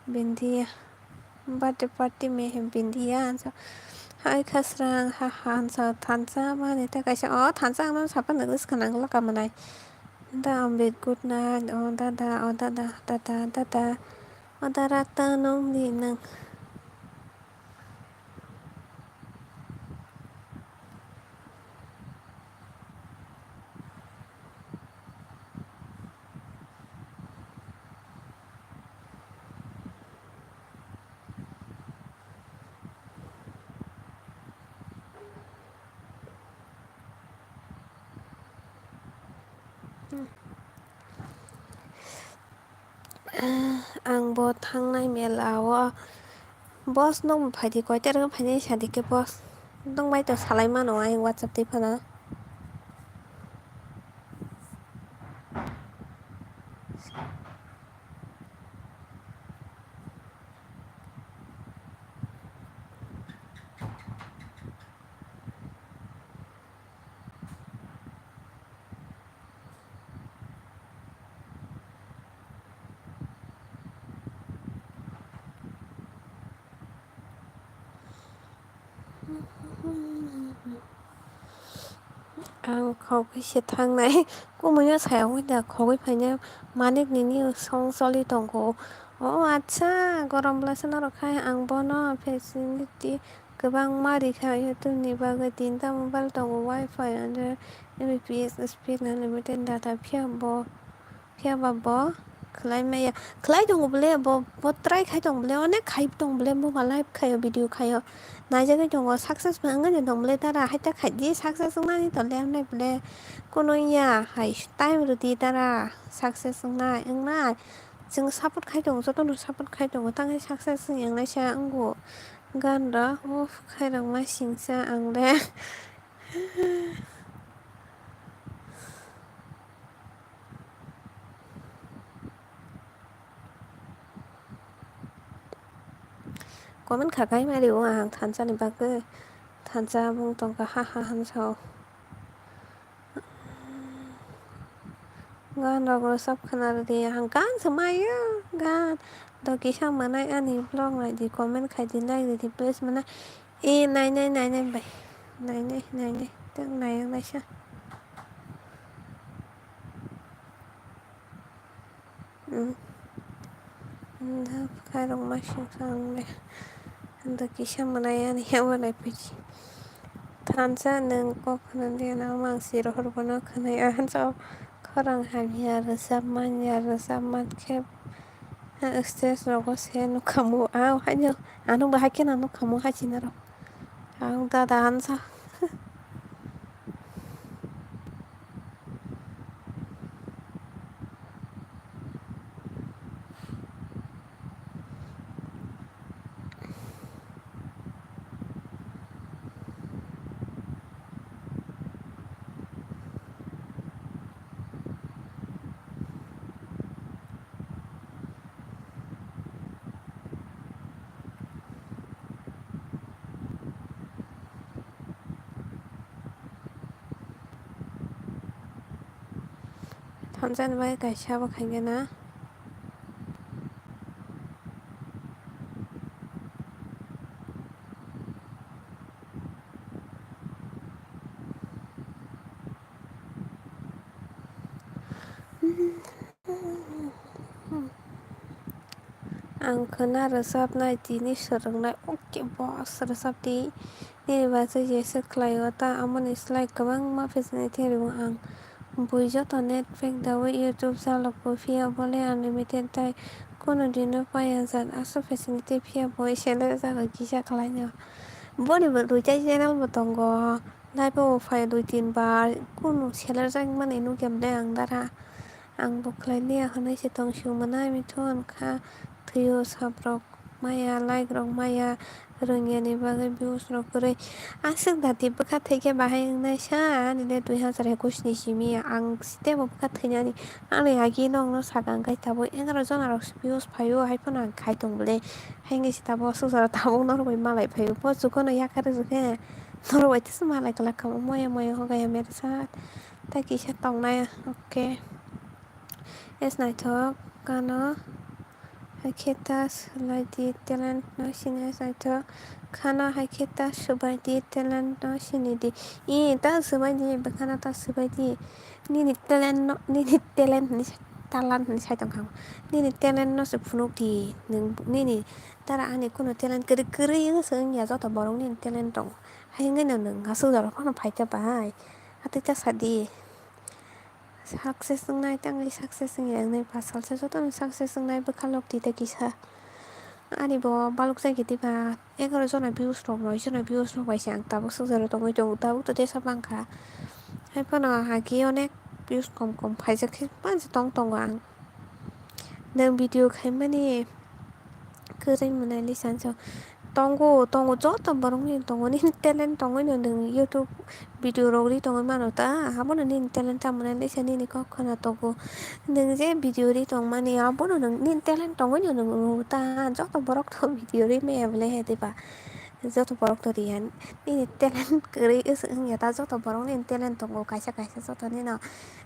bindiya. Birthday party mai he bindiya. Hai khasrang ha ha hansa thansa mani ta kaisa. O thansa ang no sapa nang swkang nang laka manai. Da Amrit, good night. O dada, o dada, dada, dada. O dara ta nong di nang. Ang bo thangnai mela o. Boss, nwng bo phaidi, koita rwng phainai sadi khe boss. Nwng bai to salai mano ayang WhatsApp twi phano. Ang khogwi se thangnai. Kumuino saya wngwi da khogwi phainai. Manik nini song choli tongo. O acha, gorom bwlaisa norok khai ang bono facility kwbangma rikha YouTube ni bagwi tinta mobile tongo, wifi hundred M B P S speed unlimited data phiya bo. Phiya ba bo khlai maya. Khlai tongo bole bo, bo try khai tongo bole, onek khai tongo bole, bo ba live khaio, video khaio. Naijagwi tongo, success bo wngwi tongo bole, dara haita khai di, success wngnani to le wngnai bole. Kono ya hai time rwdi dara, success wngnai, wngnai. Chwng support khai tongo, jotono support khai tongo, tangwi success wngya wngnai sa wngo. Gan rok off khairok ma singsa ang le. Comment kha khai mari o ang thansa ni bagwi, thansa mung tongkha ha ha hansa o. Gan rok rwchap khwna rwdi, ang gan se maio gan. Do kisa manai ani vlog naidi, comment khaidi, like rwdi, please manai. E nainai nainai bai, nainai nainai tang nai ang naisa. Khairok masing sang le. Ando kisa manai ani abo nai piji. Thansa nwng kok khna di na mang si rohor bono khna ya hansa khorang hamya rwchap man ya rwchap man khe stage rogo se nukha mu a haino ano bahai kheno nukha mu hai china rok ang dada hansa. Thansa ni bagwi kaisa bo khaigena. Ang khwna rwchapnai tini swrwngnai. Okay boss, rwchap di. Nini bagwi jesa khlaio ta, amoni slai kwbangma facility rwo ang. Bui joto net pack daui YouTube chalogo, phiya bole unlimited tai kono dino paiya jak. Aswk facility phiya bo seleng jaga kisa khlaino. Boni bo duita channel bo tongo. Live o phai dui tin bar kunu seler jak mani nukya bwle ang dara. Ang bo khlai liya hwnwi se tong sio mwnai mithun kha thwio sap rok maya like rok maya rwngya ni bagwi views rok kwrwi. Aswk dati bwkha thwikhe bahai wngnai sa ani le dui hazar ekush ni simi ang step o bwkha thwinani ani agi nokno saka hwnkhe tabuk egaroh jona rok views phaio hai phano ang khai tong bwle hai wngwi se tabuk aswk jora tabuk norok bai malai phaio bo jugo no yakarwi rwkhe. Norok bai tesa malai kwlak kha moya moya hogaya mere sa. Tai kisa tongnai, okay. Es naithok kano, haikhe ta swlai di talent no sini es naithok khano, haikhe ta swbai di talent no sini di. I ta swbai di, bwkhano ta swbai di. Nini talent no, nini talent hinwi, talan hinwi sai tongkha. Nini talent no se phunuk di, nwng nini tara ani kunu talent kwrwi kwrwi wngya joto borok nini talent tongo. Hai wngwi no nwng aswk jorok phano phaikha bai. Atwi ta sadi. Success wngnai tangwi success wngya wngnai ba salsa jotono success wngnai bwkha lok twi ta kisa. Ani bo balok jagwi twiba egaroh jona views rok noi jona views rok bai se ang tabuk swk jora tongwi tongo tabuk to tesa bangkha. Hai phano hagi onek views kom kom phaijak khe mansa tong tongo ang. Nwng video khaimani kwrwi mwnai lisa so. Tongo, tongo, joto borok ni tongo, nini talent tongwi no nwng YouTube video rok ri tongwi mano ta, abono nini talent tamo nai lisa nini kok khna tongo. Nwng je video ri tongmani abono nwng nini talent tongwi no nwng ta, joto borok to video ri maya bwle he diba. Joto borok to riya nini talent kwrwi wngya ta, joto borok nini talent tongo kaisa kaisa joto nino.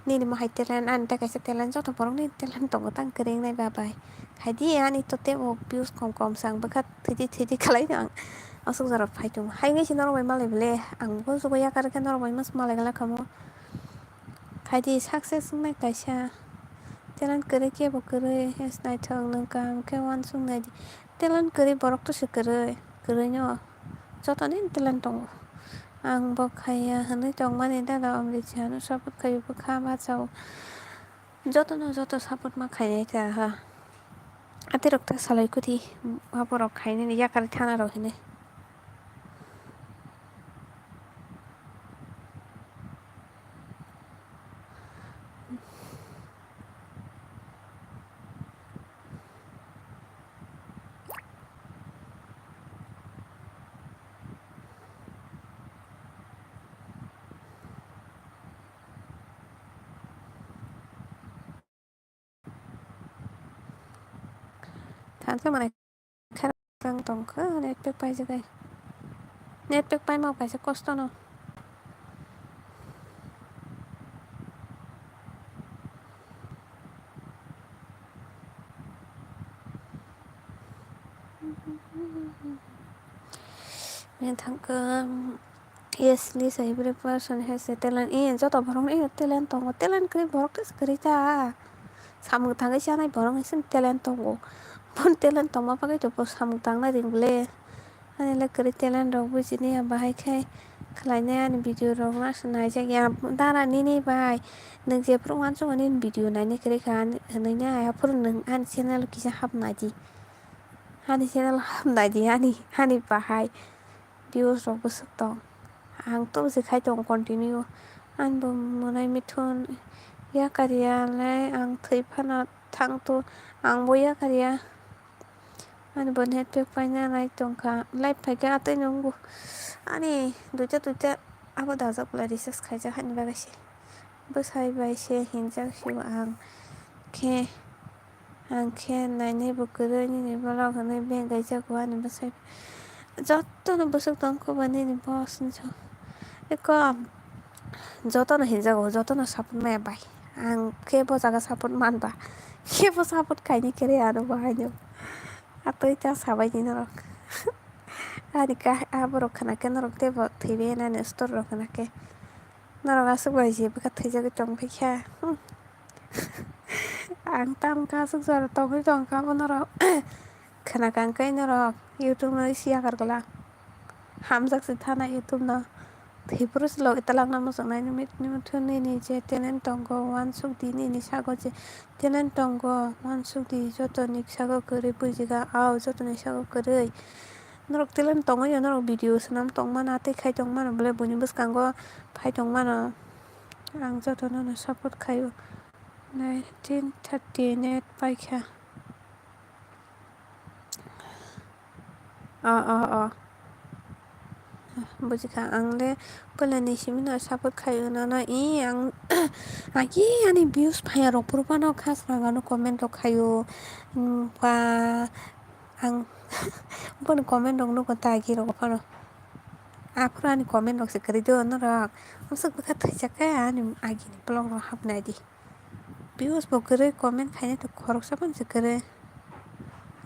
Nini mohai talent, ani ta kaisa talent, joto borok nini talent tongo tang kwrwi wngnai ba bai. Khaidi ani to tebo views kom kom se ang bwkha thwidi thwidi khlai no ang aswk jora phai tongo. Hai wngwi se norok bai malai bwle ang bo jugo yakar khe norok bai mas malai glak kha mo. Khaidi success wngnai kaisa. Talent kwrwi kebo kwrwi, yes, naithok nwng kaham khe uansuk naidi. Talent kwrwi borok to se kwrwi, kwrwino. Jotoni talent tongo. Ang bo khaiya hwnwi tongmani dada Omrit Sihano support khaio, bwkha bachao. Jotono joto support ma khainai ta ha. Aterok ta salai kwrwi, aborok khainani yakar thana rok hinwi. Thansa manai khe tong khe net pack paijak ai. Net pack paima kaisa kosto no. Methang khe, yes, Lisa, every person has a talent. Eh, joto borok ni talent tongo. Talent kwrwi borok tei kwrwi ta. Samung tangwi chanai borok ni talent tongo. Bon talent tongma bagwi to bo samung tangnai ring bole. Ani le kwrwi talent rok bujini ya bahai khe khlainai ani video rok no aswk naijak ya. Dara nini bai nwng jephuru uansukgo nini video naina kwrwi kha hinwi nai aphuru nwng ani channel o kisa hapnai di. Ani channel hapnai di ani, ani bahai views rok bwswk tong. Ang to bwswk khai tongo continue. Ani bo mwnai mithun yakar ya le ang thwi phano thang to ang bo yakar ya. Ani bo net pack paina nai tongkha, live phaikhe atwi nungo. Ani duita duita abo dajak bwlai recharge khaijak hani bagwi se. Bwsai bai se hinjak sio ang khe, ang khe nainai bo kwrwi nini vlog hinwi beng kaijago ani bwsai. Jotono bwswk tongkha ba nini boss hinwi sa. Eko jotono hinjago, jotono support maya bai. Ang khe bo jaga support man ba, khe bo support khaini kwrwi ano bo haino. Atwi ta sabai di norok. Ani kha, aborok khna khe norok teibo thwibai nani store rok khna khe. Norok aswk bai je bwkha thwijagwi tong phai kha. Hmm. Ang tam kha aswk jora tongwi tong kha bo norok. Khna kha hwnkhe norok YouTube no si yakar gla. Hamjak se thana YouTube no. Thwi phuru se logi twlangna muchungnai nini, nini mithun nini je talent tongo, uansuk di nini sago je talent tongo, uansuk di jotoni sago kwrwi bujiga, ao jotoni sago kwrwi. Norok talent tongwi ya norok video swnam tongmano, tei khai tongmano, bole buini bwskango phai tongmano. Ang jotono no support khaio. Nineteen thirty net paikha. O, o, o. Bujikha, ang le puilani simi no support khaio nono. I ang agi ani views phaiya rok phuru phano khasrang ano comment rok khaio. Ba ang boni comment rok nugo ta agi rok phano. Aphuru ani comment rok se kwrwi do norok. Aswk bwkha thwijak khe ani agini vlog rok hapnai di. Views bo kwrwi, comment khainai to khoroksa phano se kwrwi.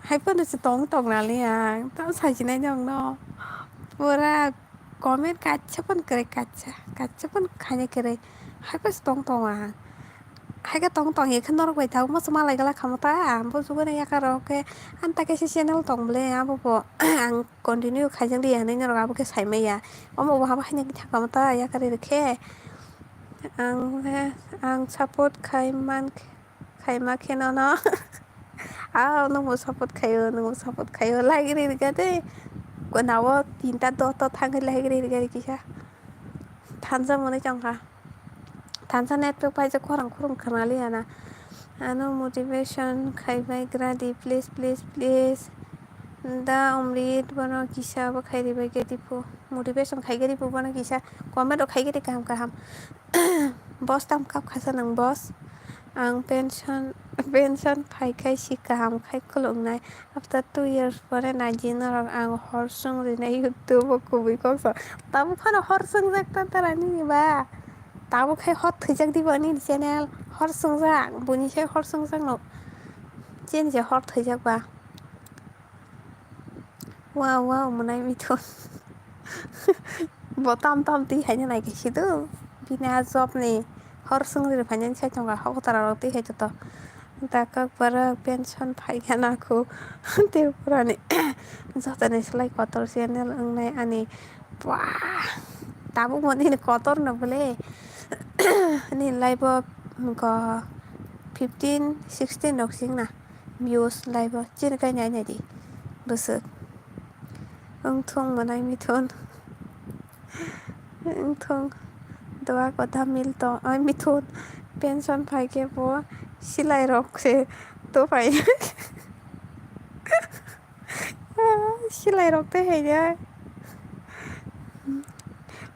Hai phano se tong tong nali ang, tamo sajinai nokno. Pura comment kaisa phano kwrwi, kaisa, kaisa phano khainai kwrwi. Hai phano se tong tong ang. Hai khe tong tong ye khe norok bai tabuk moso malai gala kha mo ta, ang bo jugo nai yakar rok khe. Ani ta kaisa channel tong bole, abo bo ang continue khaijak di hinwi norok abo khe sai maya. Omo bo habo haino thangkha mo ta yakar rw khe. Ang le, ang support khai man, khaima khe nono. Ah, nwngbo support khaio, nwngbo support khaio. Like ri rwkha tei. Gwnao tinta dot dot thangwi like ri rwkha kisa. Thansa mwnwi tongkha. Thansa network paijak khorang khurung khwnaliya na. Ano motivation khaibai gradi, please, please, please. Da Omrit bono kisa bo khairi bai gadi phu. Motivation khai gadi phu bono kisa. Comment rok khai gadi kaham kaham. Boss tam kap khasa nang boss. Ang pension, pension phai khai si kaham khai khuluknai. After two years pore naidi norok ang hor sung rinai YouTube o kubui kok sa. Tabuk phano hor sungjak ta tara nini ba. Tabuk khai hor thwijak di bo nini channel. Hor sungjak, buini sai hor sungjak no. Chini je hor thwijak ba. Wow, wow, mwnai mithun. Bo tam tam twi haino nai khe sido. Bini a job ni. Hor songri phainani sai tongkha, hokotara rok twi hai joto. Da kok borok pension phaikha nakhu Tripura ni jotoni slai kotor channel wngnai ani. Bwah! Tabuk mo nini kotor no bole. Nini live o go fifteen, sixteen rok sing na views live o. Chini kai nai nai di bwswk. Wngthung mwnai mithun. Wngthung. Doa kotha mil tong, ai mithun. Pension phai khe bo silai rok se to phai. Silai rok tei hai ya.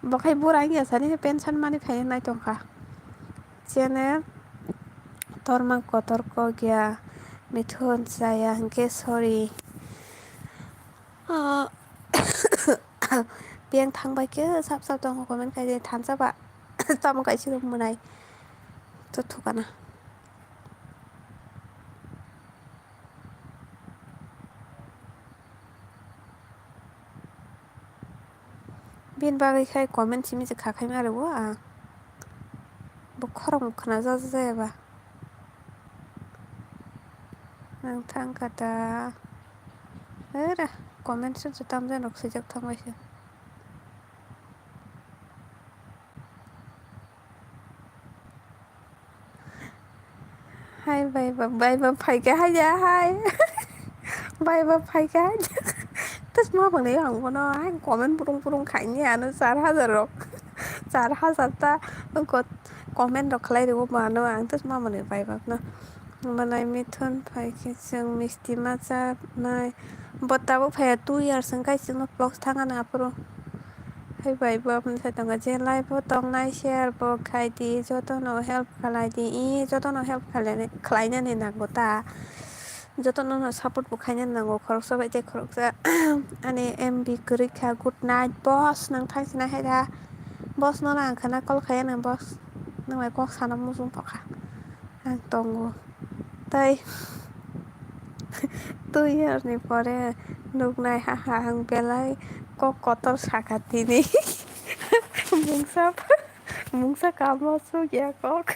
Bo khai bura wngya sani pension mani phai nai tongkha. Chene torma kotor kok ya mithun chaya hwnkhe sorry. Ah, biyang thang bai khe sap sap tongo comment khai de thansa ba tamo kaisa rok mwnai to thukana. Bini bagwi khai comment simi se kha khai ma rwo ang. Bo khorang khna ja ja ya ba. Nang thang kha ta. Era comment se tam jan rok swijak thang bai se. Hai bai ba, bai ba phaikha hai ya hai. Bai ba phaikha hai ya. Tus ma bang nai ang bono hai comment burung burung khaini ano char hajar rok. Char hajar ta ko comment rok khlai rwo mano ang tus ma bang nai bai ba no. Malai mithun phaikhe chwng misti ma cha nai. Bo tabuk phaiya two years wngkha chwngno vlogs thangani aphuru. Hai bai bo aboni sai tongo je live o tongnai share bo khai di jotono help khlai di i jotono help khlainani nango ta jotono no support bo khainani nango khoroksa bai tei khoroksa ani M B kwrwi kha good night boss nang thang sinai hai da boss no nang khana call khaiya nang boss nang bai kok sana muchung tokha. Ang tongo. Tai two year ni pore nuknai haha ang belai kok kotor saka tini. Mungsa, mungsa kamo suk ya kok.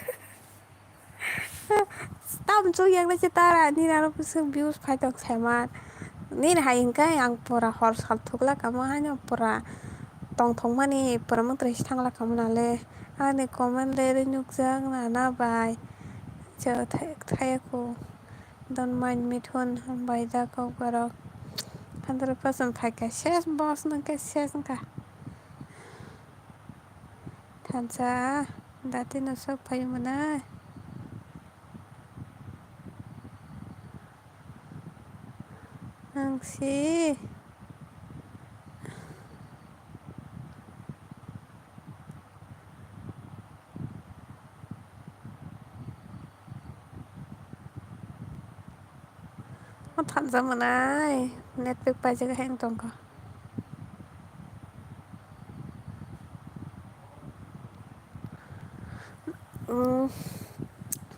Tam suk yang nai se tara ni rano kusuk views phai tong saiman. Nini hai hwnkhe ang pura hor sal thukla kamo haino pura tongthokmani pura mwtai se thangla kamo nale. Ani comment le ri nukjak nana bai. Chwng thai-, thaiya kho. Don't mind me thun hambai da kok borok. Hundred percent phaikha ses boss nangkhe ses wngkha. Thansa dati no sok phai mwnai. Ang si. O thansa mwnai network paijak hai wng tongkha. Umm,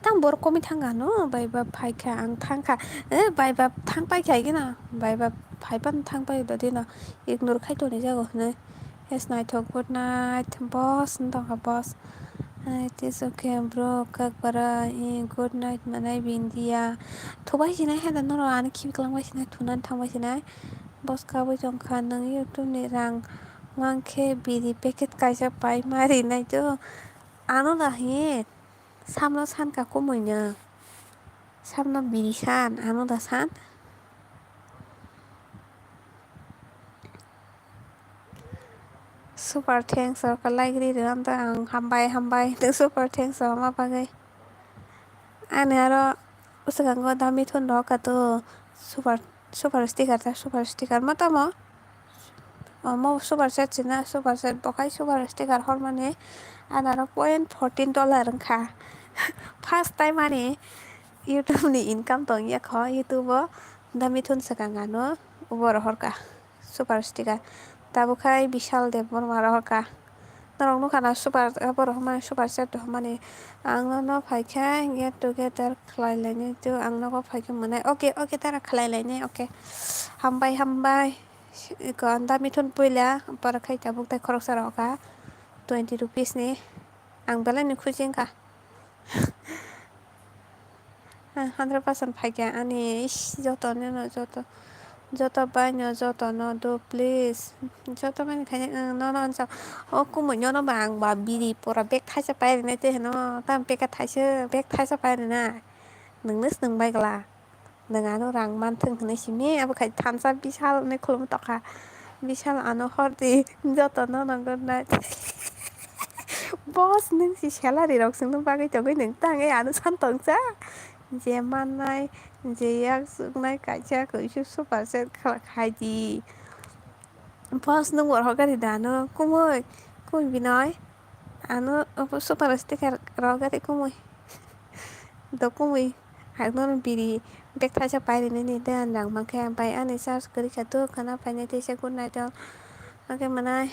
tang borok komwi thangkha no, bai ba phaikha, ang thangkha, eh, bai ba thang paikha gina, bai ba phaiphano thang pai dodino, ignore khai toni jago hinwi. Yes, naithok, good night, boss, wng tongkha boss. It is okay, bro, kak bara, eh, good night, manai bindiya. Thubai sinai hai da norok, ani khibi kwlangbai sinai, thunani thangbai sinai. Boss kabui tongkha, nwng YouTube ni rang mankhe biri packet kaisa pai ma rinai do. Ano da hi samno san ka kumui no. Samno biri san, ano da san. Super thanks rok ka like ri rw ang da ang hambai hambai tei super thanks rok ma bagwi. Ani aro bwskango da mithun rok ka to super super sticker ta super sticker ma tamo. Omo super chat sina super chat bo khai super sticker hormani adaro point fourteen dollar wngkha. First time ani YouTube ni income tong ya kho YouTube o da mithun swkang ano ubo rohor ka super sticker tabuk khai Bishal Debbarma rohor ka norok nukha na super abo rohormani super chat rohormani ang nono phaikha get together khlai lainai to ang nogo phaikhe mwnai okay okay tara khlai lainai okay hambai hambai. Iko da mithun puila borok khai tabuk tei khoroksa rok ka twenty rupees ni ang belai ni khusi wngkha. Hundred percent phaikha ani, ish, joto nino, joto, joto bai no, joto no do, please. Joto bai no khaina, ang nono ansa, o kumui nono ba, ang ba biri pura bag thaisa pai rwna tei hino, tam packet thaisa, bag thaisa pai rwna. Nwngno swng bai gla. Nwng ano rang manthwng hinwi simi, abo khai thansa Bishal hinwi khulum tokha. Bishal ano hordi, joto nono good night. Boss, nwng si salary rok swngna bagwi tongwi nwng tangwi ano san tongsa. Je mannai, je yak suknai kaisa kuisu super chat kha-, khai di. Boss, nwng bo rohor gari da ano kumui, kumui Binoy, ano super sticker rohor gari kumui. Do kumui, ang nono biri bag thaisa pai rwna ni de, ang rang mankhe, bai ani charge kwrwi kha to, khana phainai teisa good night o. Hwnkhe mwnai.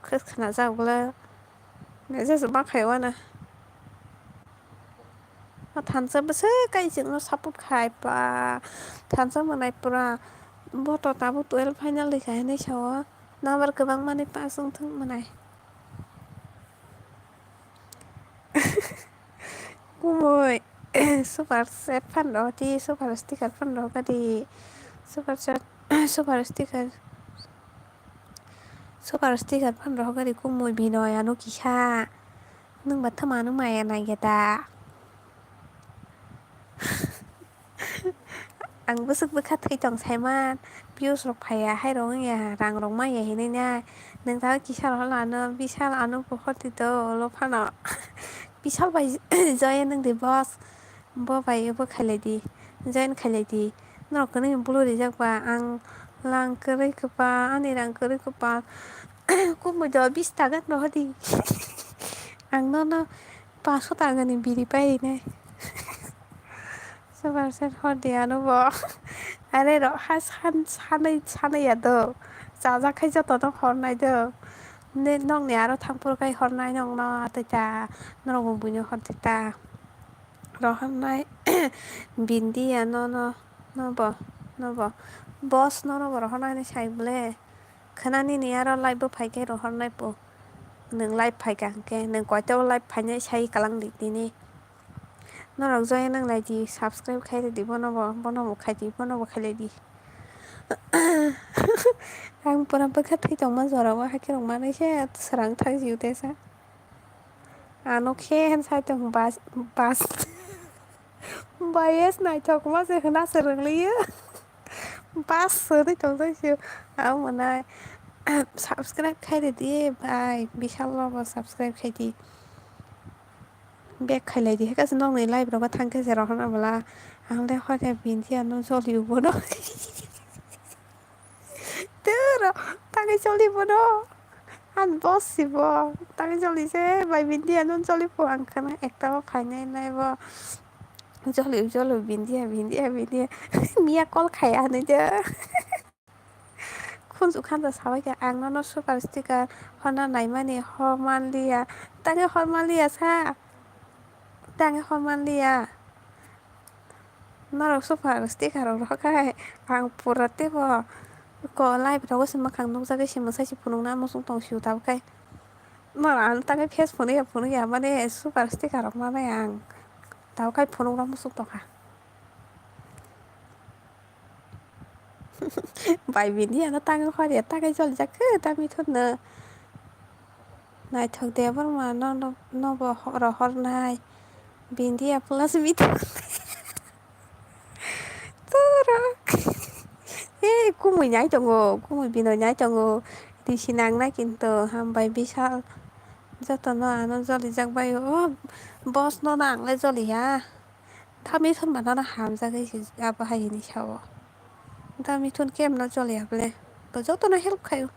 Khe khwnajak bwle. Message ma khai wana. O thansa bwswk kai chwngno support khai ba. Thansa mwnai pura. Boto tabuk twelve final rikha hinwi sao. Number kwbangmani pass wngthwng mwnai. Kumui, super chat phan rw di, super sticker phan rw gadi. Super chat, super sticker. Super sticker phan rw gadi kumui Binoy ano kisa. Nwng ba thwma ano maya nai ya da. Ang bwswk bwkha thwi tong saiman, views rok phaiya, hai rok wngya, rang rok manya hinwi na. Nwng ta kisa rok lano, Bishal ano bukhor twi to ulo phano. Bishal bai join wng di boss, bo bai bo khailai di, join khailai di. Norok kwnwi bulu rijak ba, ang lang kwrwi kwpal, ani rang kwrwi kwpal. Kumui do bis taka rohor di. Ang nono paso taka ni biri pai rinai. Super chat hor di ano bo. Are ro ha san, sanai, sanai ya do. Chajak khai joto no hornai do. Ne nokni aro thang phuru khai hornai nokno atwi ta. Norok bo buino hor di ta. Rohornai Bindia nono, nobo, nobo. Boss nono bo rohornai sai bwle. Khwnani ni aro live bo phai khe rohornai po. Nwng live phai kha hwnkhe, nwng koito live phainai sai kalang di tini. Norok join nang lai di, subscribe khai di bono bo, bono bo khai di, bono bo khai lai di. Ang pura bwkha thwi tongma jora o, hakhe rok manwi se swrang thang jiu tesa. Ano khe hen sai tong bas, bas. Bias naithok ma se hwna se rwng liya. Bas swnwi tong tong sio. Ang mwnai subscribe khai rwdi bai, Bishal no bo subscribe khai di. Back khai lai di, heka se nokni live rogo thang khe se rohorna bwla. Ang le hoi khe Bindia no joli ubo no. Turo, tangwi choli bono. Ang boss si bo. Tangwi choli se, bai Bindia no choli po ang khana ekta o phainai nai bo. Choli, choli Bindia, Bindia, Bindia. Miya call khai ani je. Khunju khanja sabai khe ang nono super sticker honna naimani hor manliya. Tangwi hor manliya sa. Tangwi hor manliya. Norok super sticker rok rohor khai ang pura teibo ko live rogo se mwkhang nukjagwi se mwsai se phunukna muchung tong sio tabuk khai. Norok ang tangwi face phunukya phunukya mane super sticker rok manai ang tabuk khai phunukna muchung tongkha. Bai Bindia no tangwi hor ya, tangwi jolijak khe ta mithunno. Naithok Debbarma no, no, nobo rohornai. Bindia plus mithun. Turok. Eh, kumui nai tongo, kumui Binoy nai tongo. Risi nangnai kinto, hambai Bishal. Jotono ano jolijak bai o. Boss no na ang le joliya. Tami thon manana hamjagwi se abo hai hini sao. Tami thon kemno joliya bole. Bo jotono help khaio.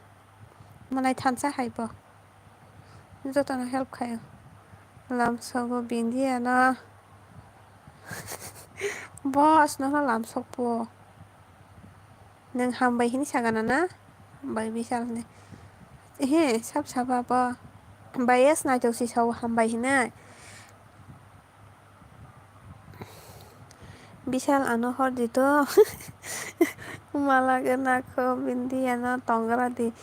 Mwnai thansa hai bo. Jotono help khaio. Lamsogo Bindia no. Boss no lamsok po. Nwng hambai hini sagana na? Hambai Bishal ni. He, sab saba bo. Bias naithok si sao hambai hinai. Bishal ano hor di to. Malai gana kho Bindia no tongra di.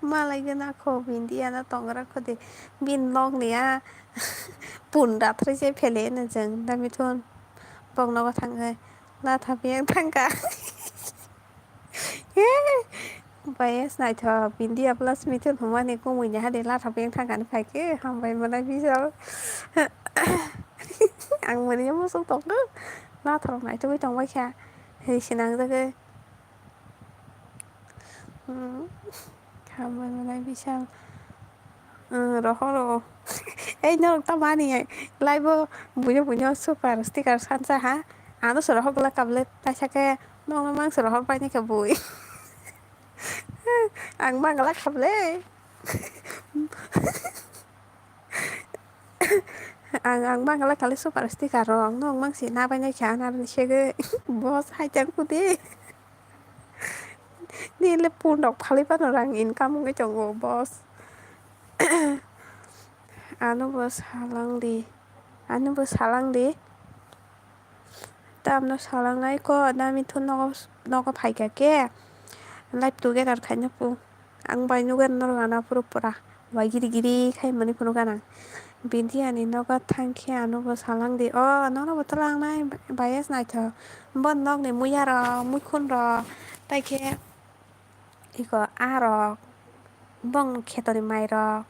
Malai gana kho Bindia no tongra kho di. Bin log ni a. Pun rathre se phele no jeng da mithun. Bok nogo thangwi latha piyang thangkha. He, bai naithok Bindia plus mithun humani kumui ni hade latha piyang thangkha ni phaikhe hambai mwnai bijal. Ang mwnwi musuk tongkha. Latha rok naithogwi tongbaikha. He sinangjagwi. Hmm. Hambai mwnai bisal. Hmm, rohoro. Ei norok ta mani live o buino buino super sticker sansa ha. Ano se rohor bwla kable taisa khe nokno mang se rohor paini khe bui. Ang mangla kable. Ang, ang mangla kale super sticker rok, ang no mangsi na bai nai kha, na rani segwi boss hai tang kudi. Nile pun rok phali pano rang income wngwi tongo, boss. Ano bo salang di, ano bo salang di. Tamno salangnai ko, da mithun nogo, nogo phaikha khe live together khaina pu. Ang bai nugwi norok ana phuru pura bai giri giri khai mani phuru gana. Bindia ni nogo thangkhe ano bo salang di. O, nono bo twlangnai bias naithok. Bo nokni muya rok, muikhun rok, tai khe iko aa rok, bong khetoni mai rok,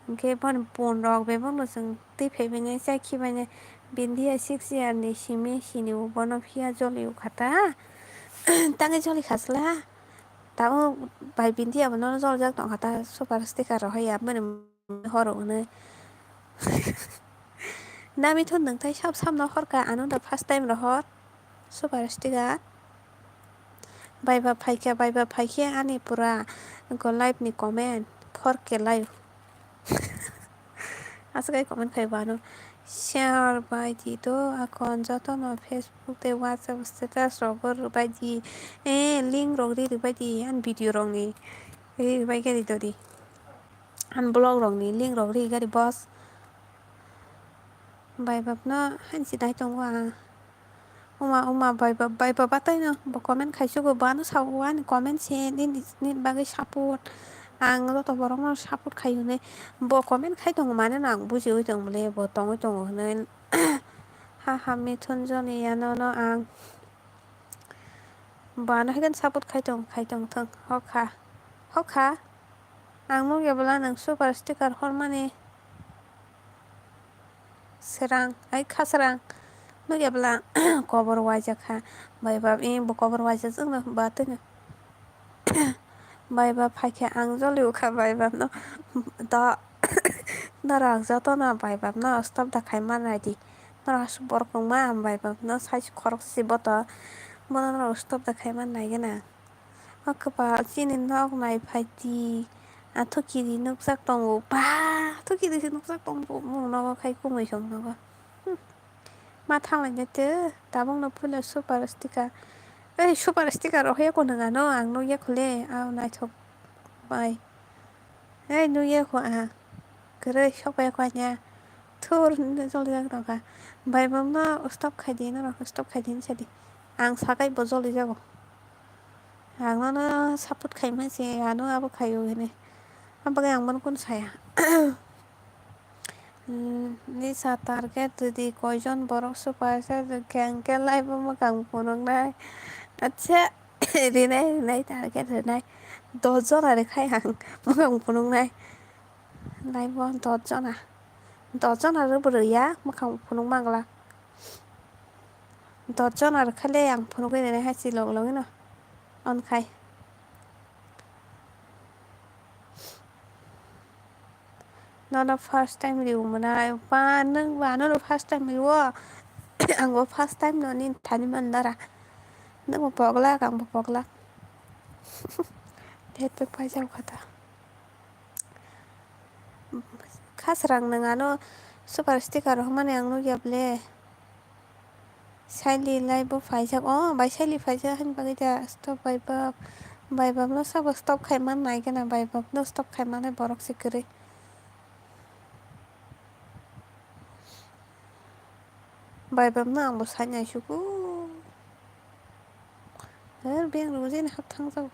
hwnkhe boni pun rok bebakno chwng twi phaibainai chai khibainai. Bindia six year ni simi sini o bono phiya joli o kha ta. Tangwi joli kha chwla. Tabuk bai Bindia bo nono jolijak tongkha ta super sticker rok hai ya boni horo hwnwi. Nami thun nwng tai sab samno horkha ano da first time rohor. Super sticker. Bai ba phaikhe, bai ba phaikhe ani pura go live ni comment four K live. Aswk ai comment khai bano. Share bai di do akon jotono Facebook tei WhatsApp status rogo rwbai di. Eh, link rok ri rwbai di ani video rok ni. Ri rwbai khe ri do di. Ani blog rok ni link rok ri gari boss. Bai bap no hansi nai tongo ang. Uma, uma, bai bap, bai bap batai no. Bo comment khai sugo, bo ano sao, ani comment se nini, nini bagwi support. Ang joto borok no support khai hwnwi. Bo comment khai tongo mane no ang bujiwi tong bole, bo tongwi tongo hwnwi. Ha ha, Mithun Joni ya no no ang. Bo ano hai khe support khai tong, khai tong thung. Hokha. Hokha. Ang nukya bwla nwng super sticker hormani. Srang, ai kha srang. Nukya bwla kobor waijak kha. Bai bap, eh, bo kobor waijak jwkno ba twino. Bai bap phaikhe ang joli ukha bai bap no. Da, norok jotono bai bap no stop da khai man nai di. Norok aswk borok wngma ang bai bap no sai khorok si boto. Bono norok stop da khai man nai gana. O kwpal chini nok nai phai di. A thukiri nukjak tongo. Ba, thukiri se nukjak tongo. Mung nogo khai kumui song nogo. Hmm. Ma thanglai de te. Tabuk no puila super sticker. Ei, super sticker rok he ko nang ano ang nukya khole. Ao naithok bai. Ei, nukya kho ang. Kwrwi sok bai kho anya. Thur hinwi jolijak nokha. Bai bap no stop khai di, norok stop khai di hinwi sa di. Ang sakai bo jolijago. Ang nono support khaima se, ano abo khaio hwnwi. Aboni bagwi ang bono kunu saya. Nisa target rwdi, koijon borok super chat rwkhe, ang khe live o mwkhang phunuknai. Acha, rinai, rinai, target rinai. Dos jona rwkhai ang mwkhang phunuknai. Live o dos jona. Dos jona rwbo rwya, mwkhang phunuk mangla. Dos jona rwkha le ang phunugwi rwnai hai si log logino. On khai. Nono first time riu mwnai. Ba, nwng ba, nono first time riu. Ang bo first time no nini thani man dara. Nwng bo poglak, ang bo poglak. Date paijak kha ta. Khasrang nwng ano super sticker rok mani ang nukya ble. Saili live o phaijak, o bai saili phaijak hani bagwi da stop bai bap, bai bap no sabo stop khai man nai gana, bai bap no stop khai mani borok se kwrwi. Bai bap no ang bo sai nai sugo. Her beng rw jeni hap thang jago.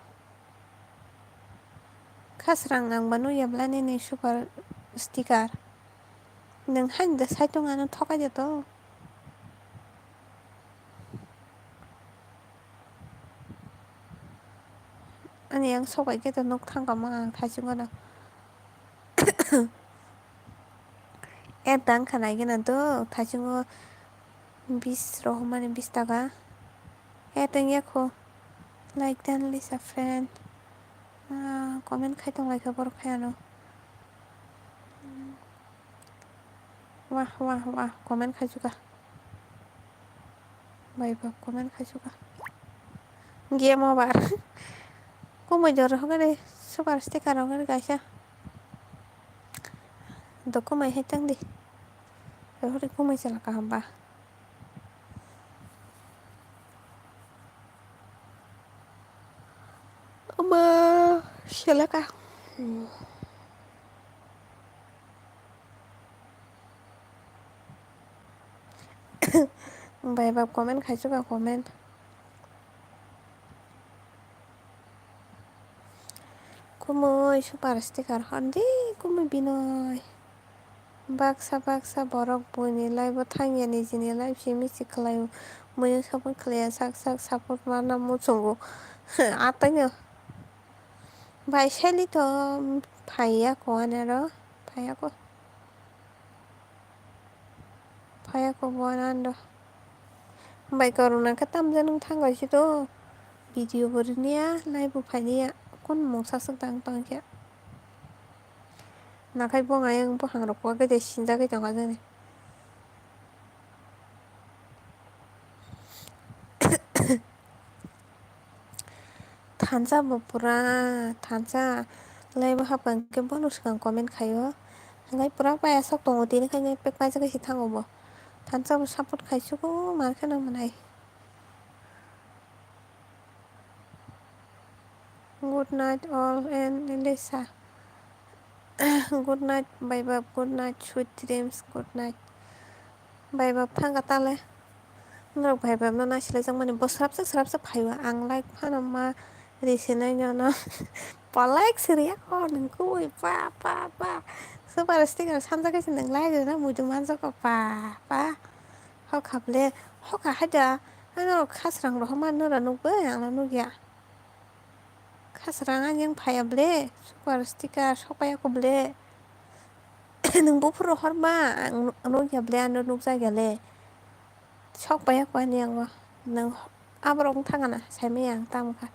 Khasrang nang ba nukya bwla nini super sticker. Nwng haino da saitung ano thokai de to. Ani yang sokai khe to nuk thang kamo ang thaichungo no. App dang kha nai gana do thaichungo bis rohormani bis taka. App wng ya kho. Like dan lisa friend. Ah, comment khai tong lai kha borok khai ano. Wah, wah, wah, comment khai chuka. Bai ba comment khai chuka. Game over. Kumui jor hogari super sticker hogari kaisa. Do kumui hai tang di. Hori kumui chala kaham ba. Ama selaka. Bai ba comment khai chuka comment. Kumui super sticker hor di kumui binoi. Baksa baksa borok buini life o thangya nijini life se miss khlaio. Muiyo support khlaiya sak sak support mana muchungo. Ataino. Bai seli to phaiya ko anero phaiya ko. Phaiya ko bo anando. Bai korona khe tamjani thangwi si to. Video bo riniya live bo phainiya. Kun mungsa swk tang tong khe. Nakhai bo ayang buphang rok kok de sinjagwi tongo jani. Thansa bo pura thansa live o hapkha hwnkhe bono swkang comment khaio. Hwnkhai pura payasok tongo tini khaino pek paijagwi se thango bo. Thansa bo support khai sugo mar kheno mwnai. Good night all and Elisa. Good night, Baibab. Good night, sweet dreams. Good night. Baibab thangka tale. Norok Baibab no nasilai jakmani bo srapsa srapsa phaiwa ang like phano ma risinai nono. Palai siriya ko nungkui pa pa pa. Super sticker sanjak kaisa nung like rina muitu manjak ko pa pa. Hokha ble hokha haida. Norok khasrang rohorma nora nukbai ang no nukya. Khasrang ani yang phaiya ble, super sticker sok paiya ko ble. Nwng buphuru horma, ang nukya ble, ano nukjakya le. Sok paiya ko ani yango. Nwng aborok wng thangana, saimaya ang tamo kha.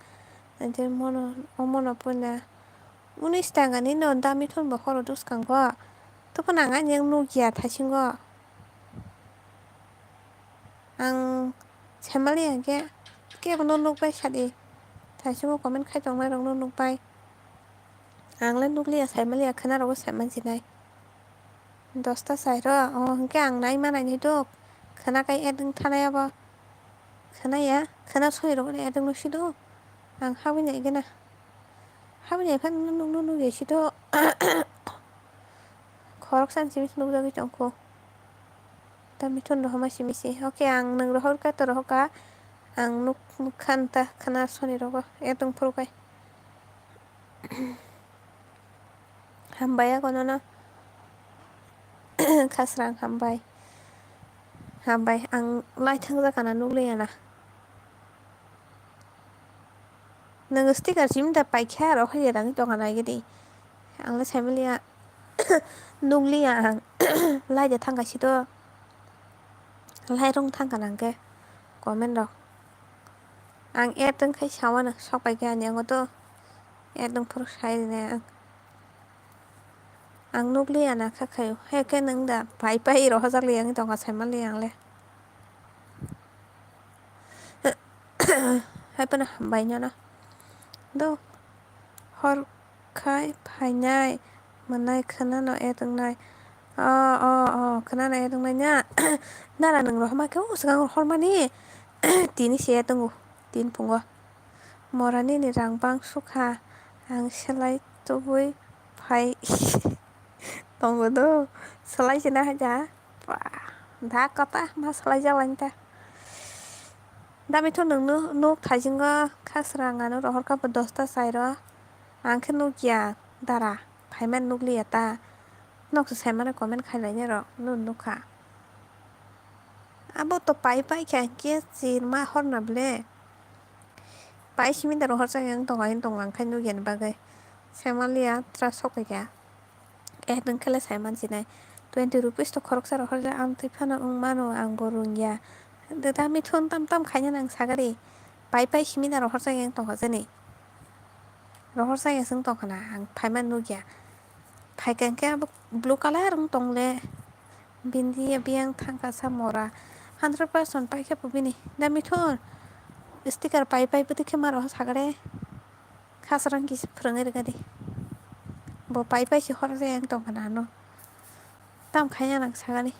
Ante mono, o mono puina. Unis taka ni no dami thun bo horo duskango. Tokon ang ani yang nukya thaisingo. Ang saimaliya hwnkhe kebono nukbai sadi. Thaisingo comment khai tongnai rokno nukbai. Ang le nukliya saimaliya khwna rogo saimansinai. Dosta sairo o hwnkhe ang nai manai nai do khwna kai add wng thanai abo. Khwnaya khwna soi rogo add wng sido. Ang habwi nai gana. Habwi nai phano nukno nukya sido. Khoroksa simi nukjagwi tongkho. Ta mithun rohorma simi se. Oke, ang nwng rohorkha, to rohorkha. Ang nuk-, nukha nta khwna soni rogo. Ekdom phuru kai. Hambai akono no. Khasrang hambai. Hambai, ang lai thangjakana nukliya na. Nwng sticker simi da paikha aro hai rang tongkha nai gidi. Ang le saimaliya nukliya ang lai de thangkha sito lai rung thangkha nang khe comment rok ang add wng khai sawana sok paikha ani ango to add wng phuru sai rina ang. Ang nukliya na kha khaio. Hai khe nwng da pai pai rohorjak li ang tongkha saimaliya ang le. Hai phano hambai nono. Do hor khai phainai mwnai khwnano add wngnai. O, o, o, khwnano add wngnai na. Nara nwng rohorma khe o swkang rohormani. Tini se add wngo. Tin phungo. Mora nini rang bang sukha, ang selai tubui phai tongo do, selai sina haja, ba, da kota ma selai jalani ta. Dami tho nwng nuk thaisingo khasrang ano rohor kha bo dosta sairo, ang khe nukya dara, phaimani nukliya ta. Noksa saimano comment khailainai rok nukha. Abo to pai pai kha hinkhe chirma horna ble. Pai simi da rohorjak yang tongo, ang tongo ang khai nukya ni bagwi. Saimanliya tra sok pai kha. Eh, nwng khe le saiman sinai. Twenty rupees to khoroksa rohorjak, ang twi phano wng mano, ang bo rwngya. Da mithun tam tam khaina nang sagari. Pai pai simi da rohorjak yang tongkha jani. Rohorjak yang sung tongkha na, ang phaima nukya. Phaikha hinkhe abo blue colour wng tongle. Bindi biyang thangkha sa mora. Hundred percent paikhe bo bini. Da mithun. Sticker pai pai bwtwi khe ma rohor sagare. Khasrang kisa phwrwngwi rwgadi. Bo pai pai se horjak yang tongkha na ano. Tam khaina nang sagani.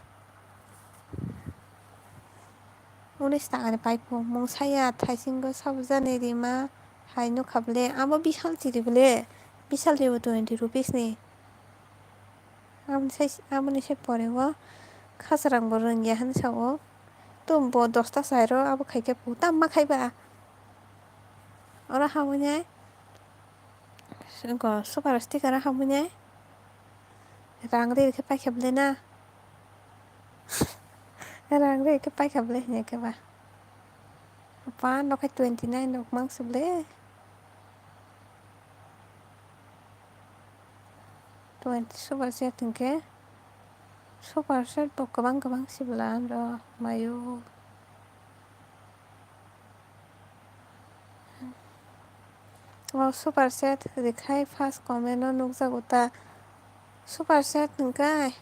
Unis takani paipo. Mungsaya thaisingo sabjani rima hai nukha ble. Abo bisal chiri ble. Bisal ribo twenty rupees ni. Aboni sai, aboni sai pore o khasrang bo rwngya hwn sa o. Tum bo dosta sai ro abo khaikhe bo tam ma khaiba. Oro hamwi nai. Go super sticker o hamwi nai. Rang ri khe paikha ble na. Rang ri khe paikha ble hwnwi khe ba. Apa no khe twenty nine rok mang se ble. Twenty super set hinkhe super set bo kwbang kwbang sibla ando mayo. O super set rikhai first comment o nukjago ta super set hinkhe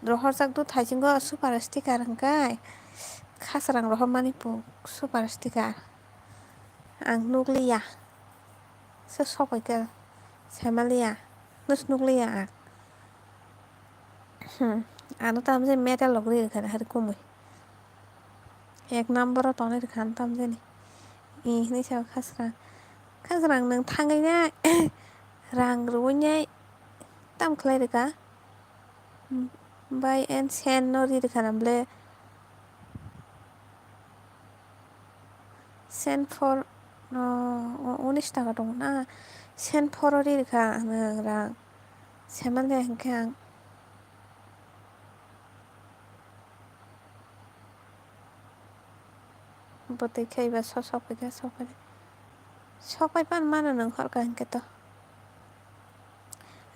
rohorjak do thaisingo super sticker hinkhe khasrang rohormani bo super sticker ang nukliya. Se sokoi khe saimaliya, nus nukliya ang. Hmm, ano tamjani medal rok ri rwkha hari kumui. Ek number o tonwi rwkha ano tamjani. I hinwi sa khasrang. Khasrang nwng thangwi nai rang rwui nai tam khlai rwkha. Bai and sen no ri rwkha na ble. Sen four no unis taka tongo na. Sen four o ri rwkha ang rang. Saimanliya hinkhe ang. Bwtwi khe eba sok sok pai khe sok pai. Sok pai pan mano nwng horka hinkhe to.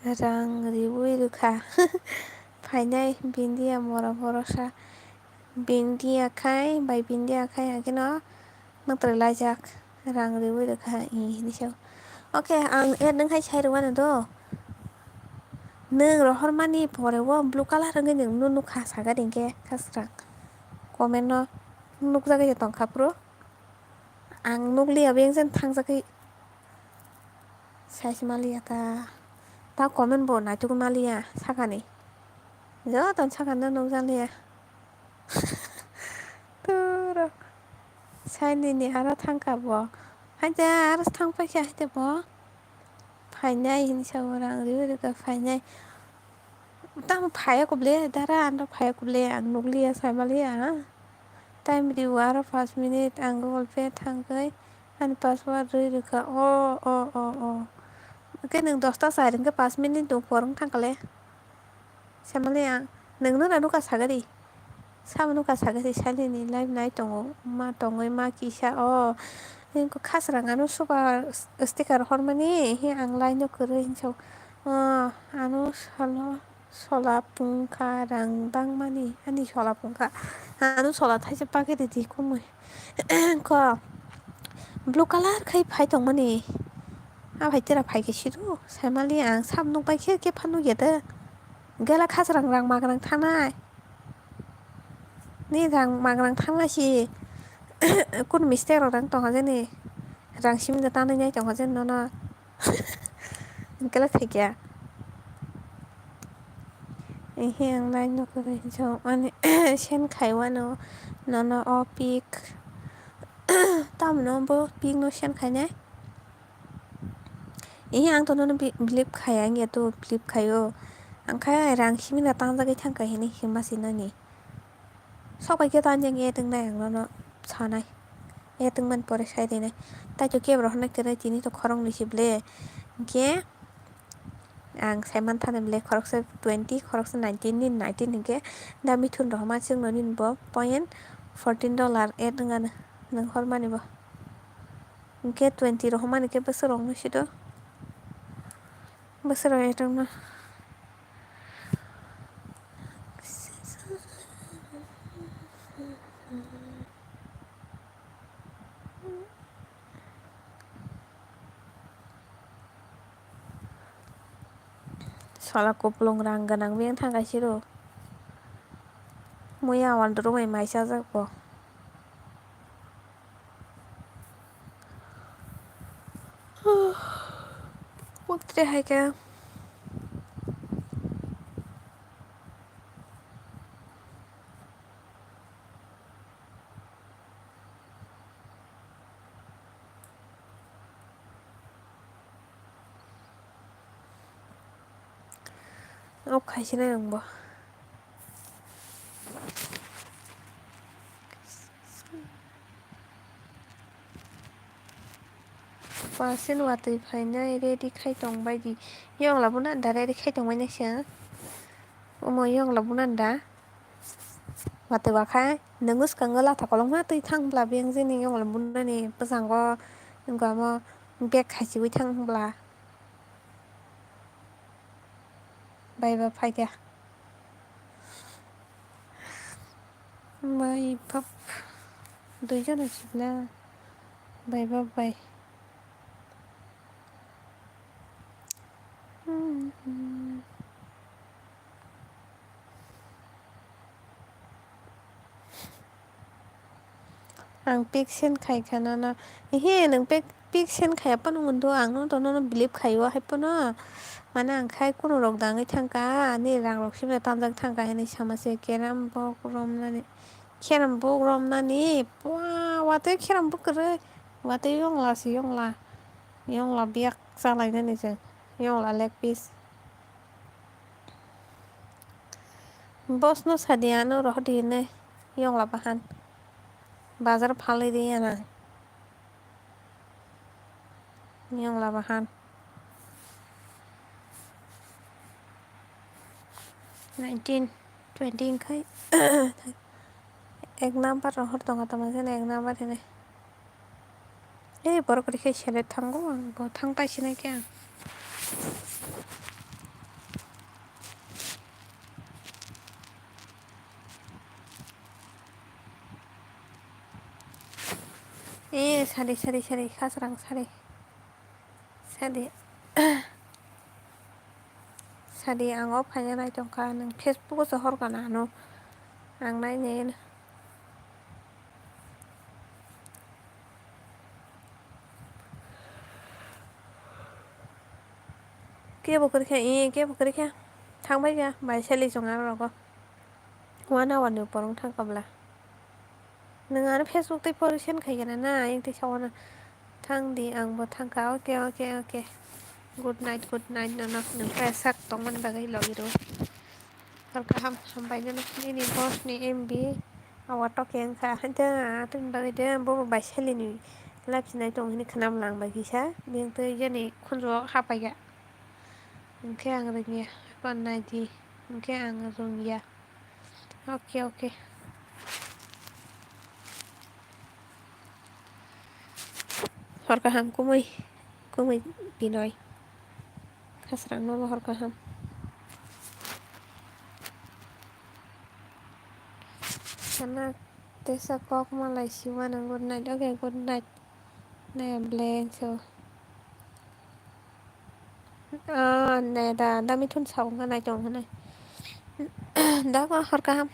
Rang riui rwkha. Phainai bindiya mora borosa. Bindiya khai bai bindiya khai hwnkhe no mwtrwi laijak. Rang riui rwkha hinwi sao. Okay, ang ad nwng khai sai rwmani do. Nwng rohormani pore o blue colour wngwi nwng nukha saga hinkhe khasrang. Comment no nukjagwi tongkha phuru. Ang nukliya bengsen thangjagwi. Saisi maliya ta. Ta comment bo naituk maliya sakani. Joto sakani nukjakliya. Turo. Sainini aro thangkha bo. Haide aro thangpaikha haide bo. Phainai hinwi sao rang riui rwkha phainai. Tamo phaiya kho ble dara ano phaiya kho ble ang nukliya saimaliya. Time riui aro paanch minute ang Google Pay thangwi ani password rwi rwkha. O o o o. Hwnkhe nwng dosta char hwnkhe paanch minute ni upor wng thangkha le. Samani ang nwngno na nukha sagari. Samano nukha sagari salini live nai tongo. Ma tongwi ma kisa o. Nini khasrang ano super sticker hormani he ang line no kwrwi hinwi sao. O ano salo sola pungkha rang bangmani ani sola pungkha. Ano sola thaisa packet ridi kumui. Ko blue colour khai phai tongmani. A phai tera phai khe sidu saimali ang sab nukbai khe khe phano ya de. Gela khasrang rang magrang thanai. Ni rang magrang thanai si. Kun mistake rok rang tongha jani. Rang simi da tanai nai tongha jani nono. Gela thai kya. Ehe ang nai nukha khe jong ani sen khai wano nono o pic. Tamno bo pic no sen khai nai. Ehe ang to nono bi-, believe khaya, ang ya to believe khayo. Ang khe rang simi na tangjagwi thangkha hini hima sinani. Sok bai khe to ani ang ad wngnai ang nono sanai. Ad wngmani pore sai rinai. Tai to kebo rohornai kwrwi tini to khoroknwi si ble. Hinkhe Ang sai manthani bele khoroksa twenty, khoroksa nineteen, nini nineteen hinkhe da mithun rohorma chwngno nini bo point fourteen dollar add wngano nwng hormani bo. Hinkhe twenty rohormani khe bwswk rok no sido. Bwswk rok add wngno. Sala kupulung rang gwnang biyang thang kaisiro. Muya wal rwmai mai chajak bo. Muktre hai khe. Off khaisinai ang bo. Percent watwi phainai ready khai tong bai di. Yongla bunan da ready khai tong bai nai se. Omo yongla bunan da. Watwi ba khai nwng swkango latha kolokma twi thang bla biyang jeni yongla bunani bwskango wngkha omo bag khaichiwi thang bla. Bai ba phaikha. Bai bap. Duijon sibla. Bai bap bai. Ang pik send khai kha nono. Ehe, nwng pik, pik send khaiya phano hwn do, ang no to nono believe khai o hai phano. Mane ang khai kuno rok dangwi thang kha, ani rang rok sibla tanjak thang kha hinwi sama se, keram bok romnani, keram bok romnani, pua, watwi keram bok kwrwi, watwi yongla se yongla, yongla biyak chalainani se, yongla leg piece. Boss no sadi ano rohor di hinwi yongla bahan. Bazar phalwi di yana. Yongla bahan. Nineteen, twenty wngkhai. Ek number rohor tongo tamo jani ek number hinwi. Ei borok rikhe sele thango ang bo thang paisina khe ang. Ei sari sari sari khasrang sari sari. Sadi ang o phaina nai tongkha, nwng Facebook o se horkha na ano ang nainai. Kebo kwrwikha, ee, kebo kwrwikha. Thangbai kha, bai sali chwng aro rogo. One hour ni upor wng thangkha bwla. Nwng ano Facebook tei phone send khai gana na, ayang tei sao na. Thang di, ang bo thang kha. Okay, okay, okay. Good night, good night, nono. Nwng khe sak tongmani bagwi logi rw. Hor kaham, hambai nono. Nini boss ni M B awa toke wng kha. Haide, atwini bagwi de, bo bo bai sali ni live sinai tong hini khwnam lang bai kisa. Biyang tei yani khunju o hapai ya. Hwnkhe ang rwngya. Kon nai di. Hwnkhe ang rwngya. Okay, okay. Hor kaham kumui, kumui Binoy. Khasrang no hor kaham. Sana tesa kok malai siwana good night. Okay, good night. Naya blank so. Ah, ne da, da mithun sao wngkha nai tong hinwi. Da ma hor kaham.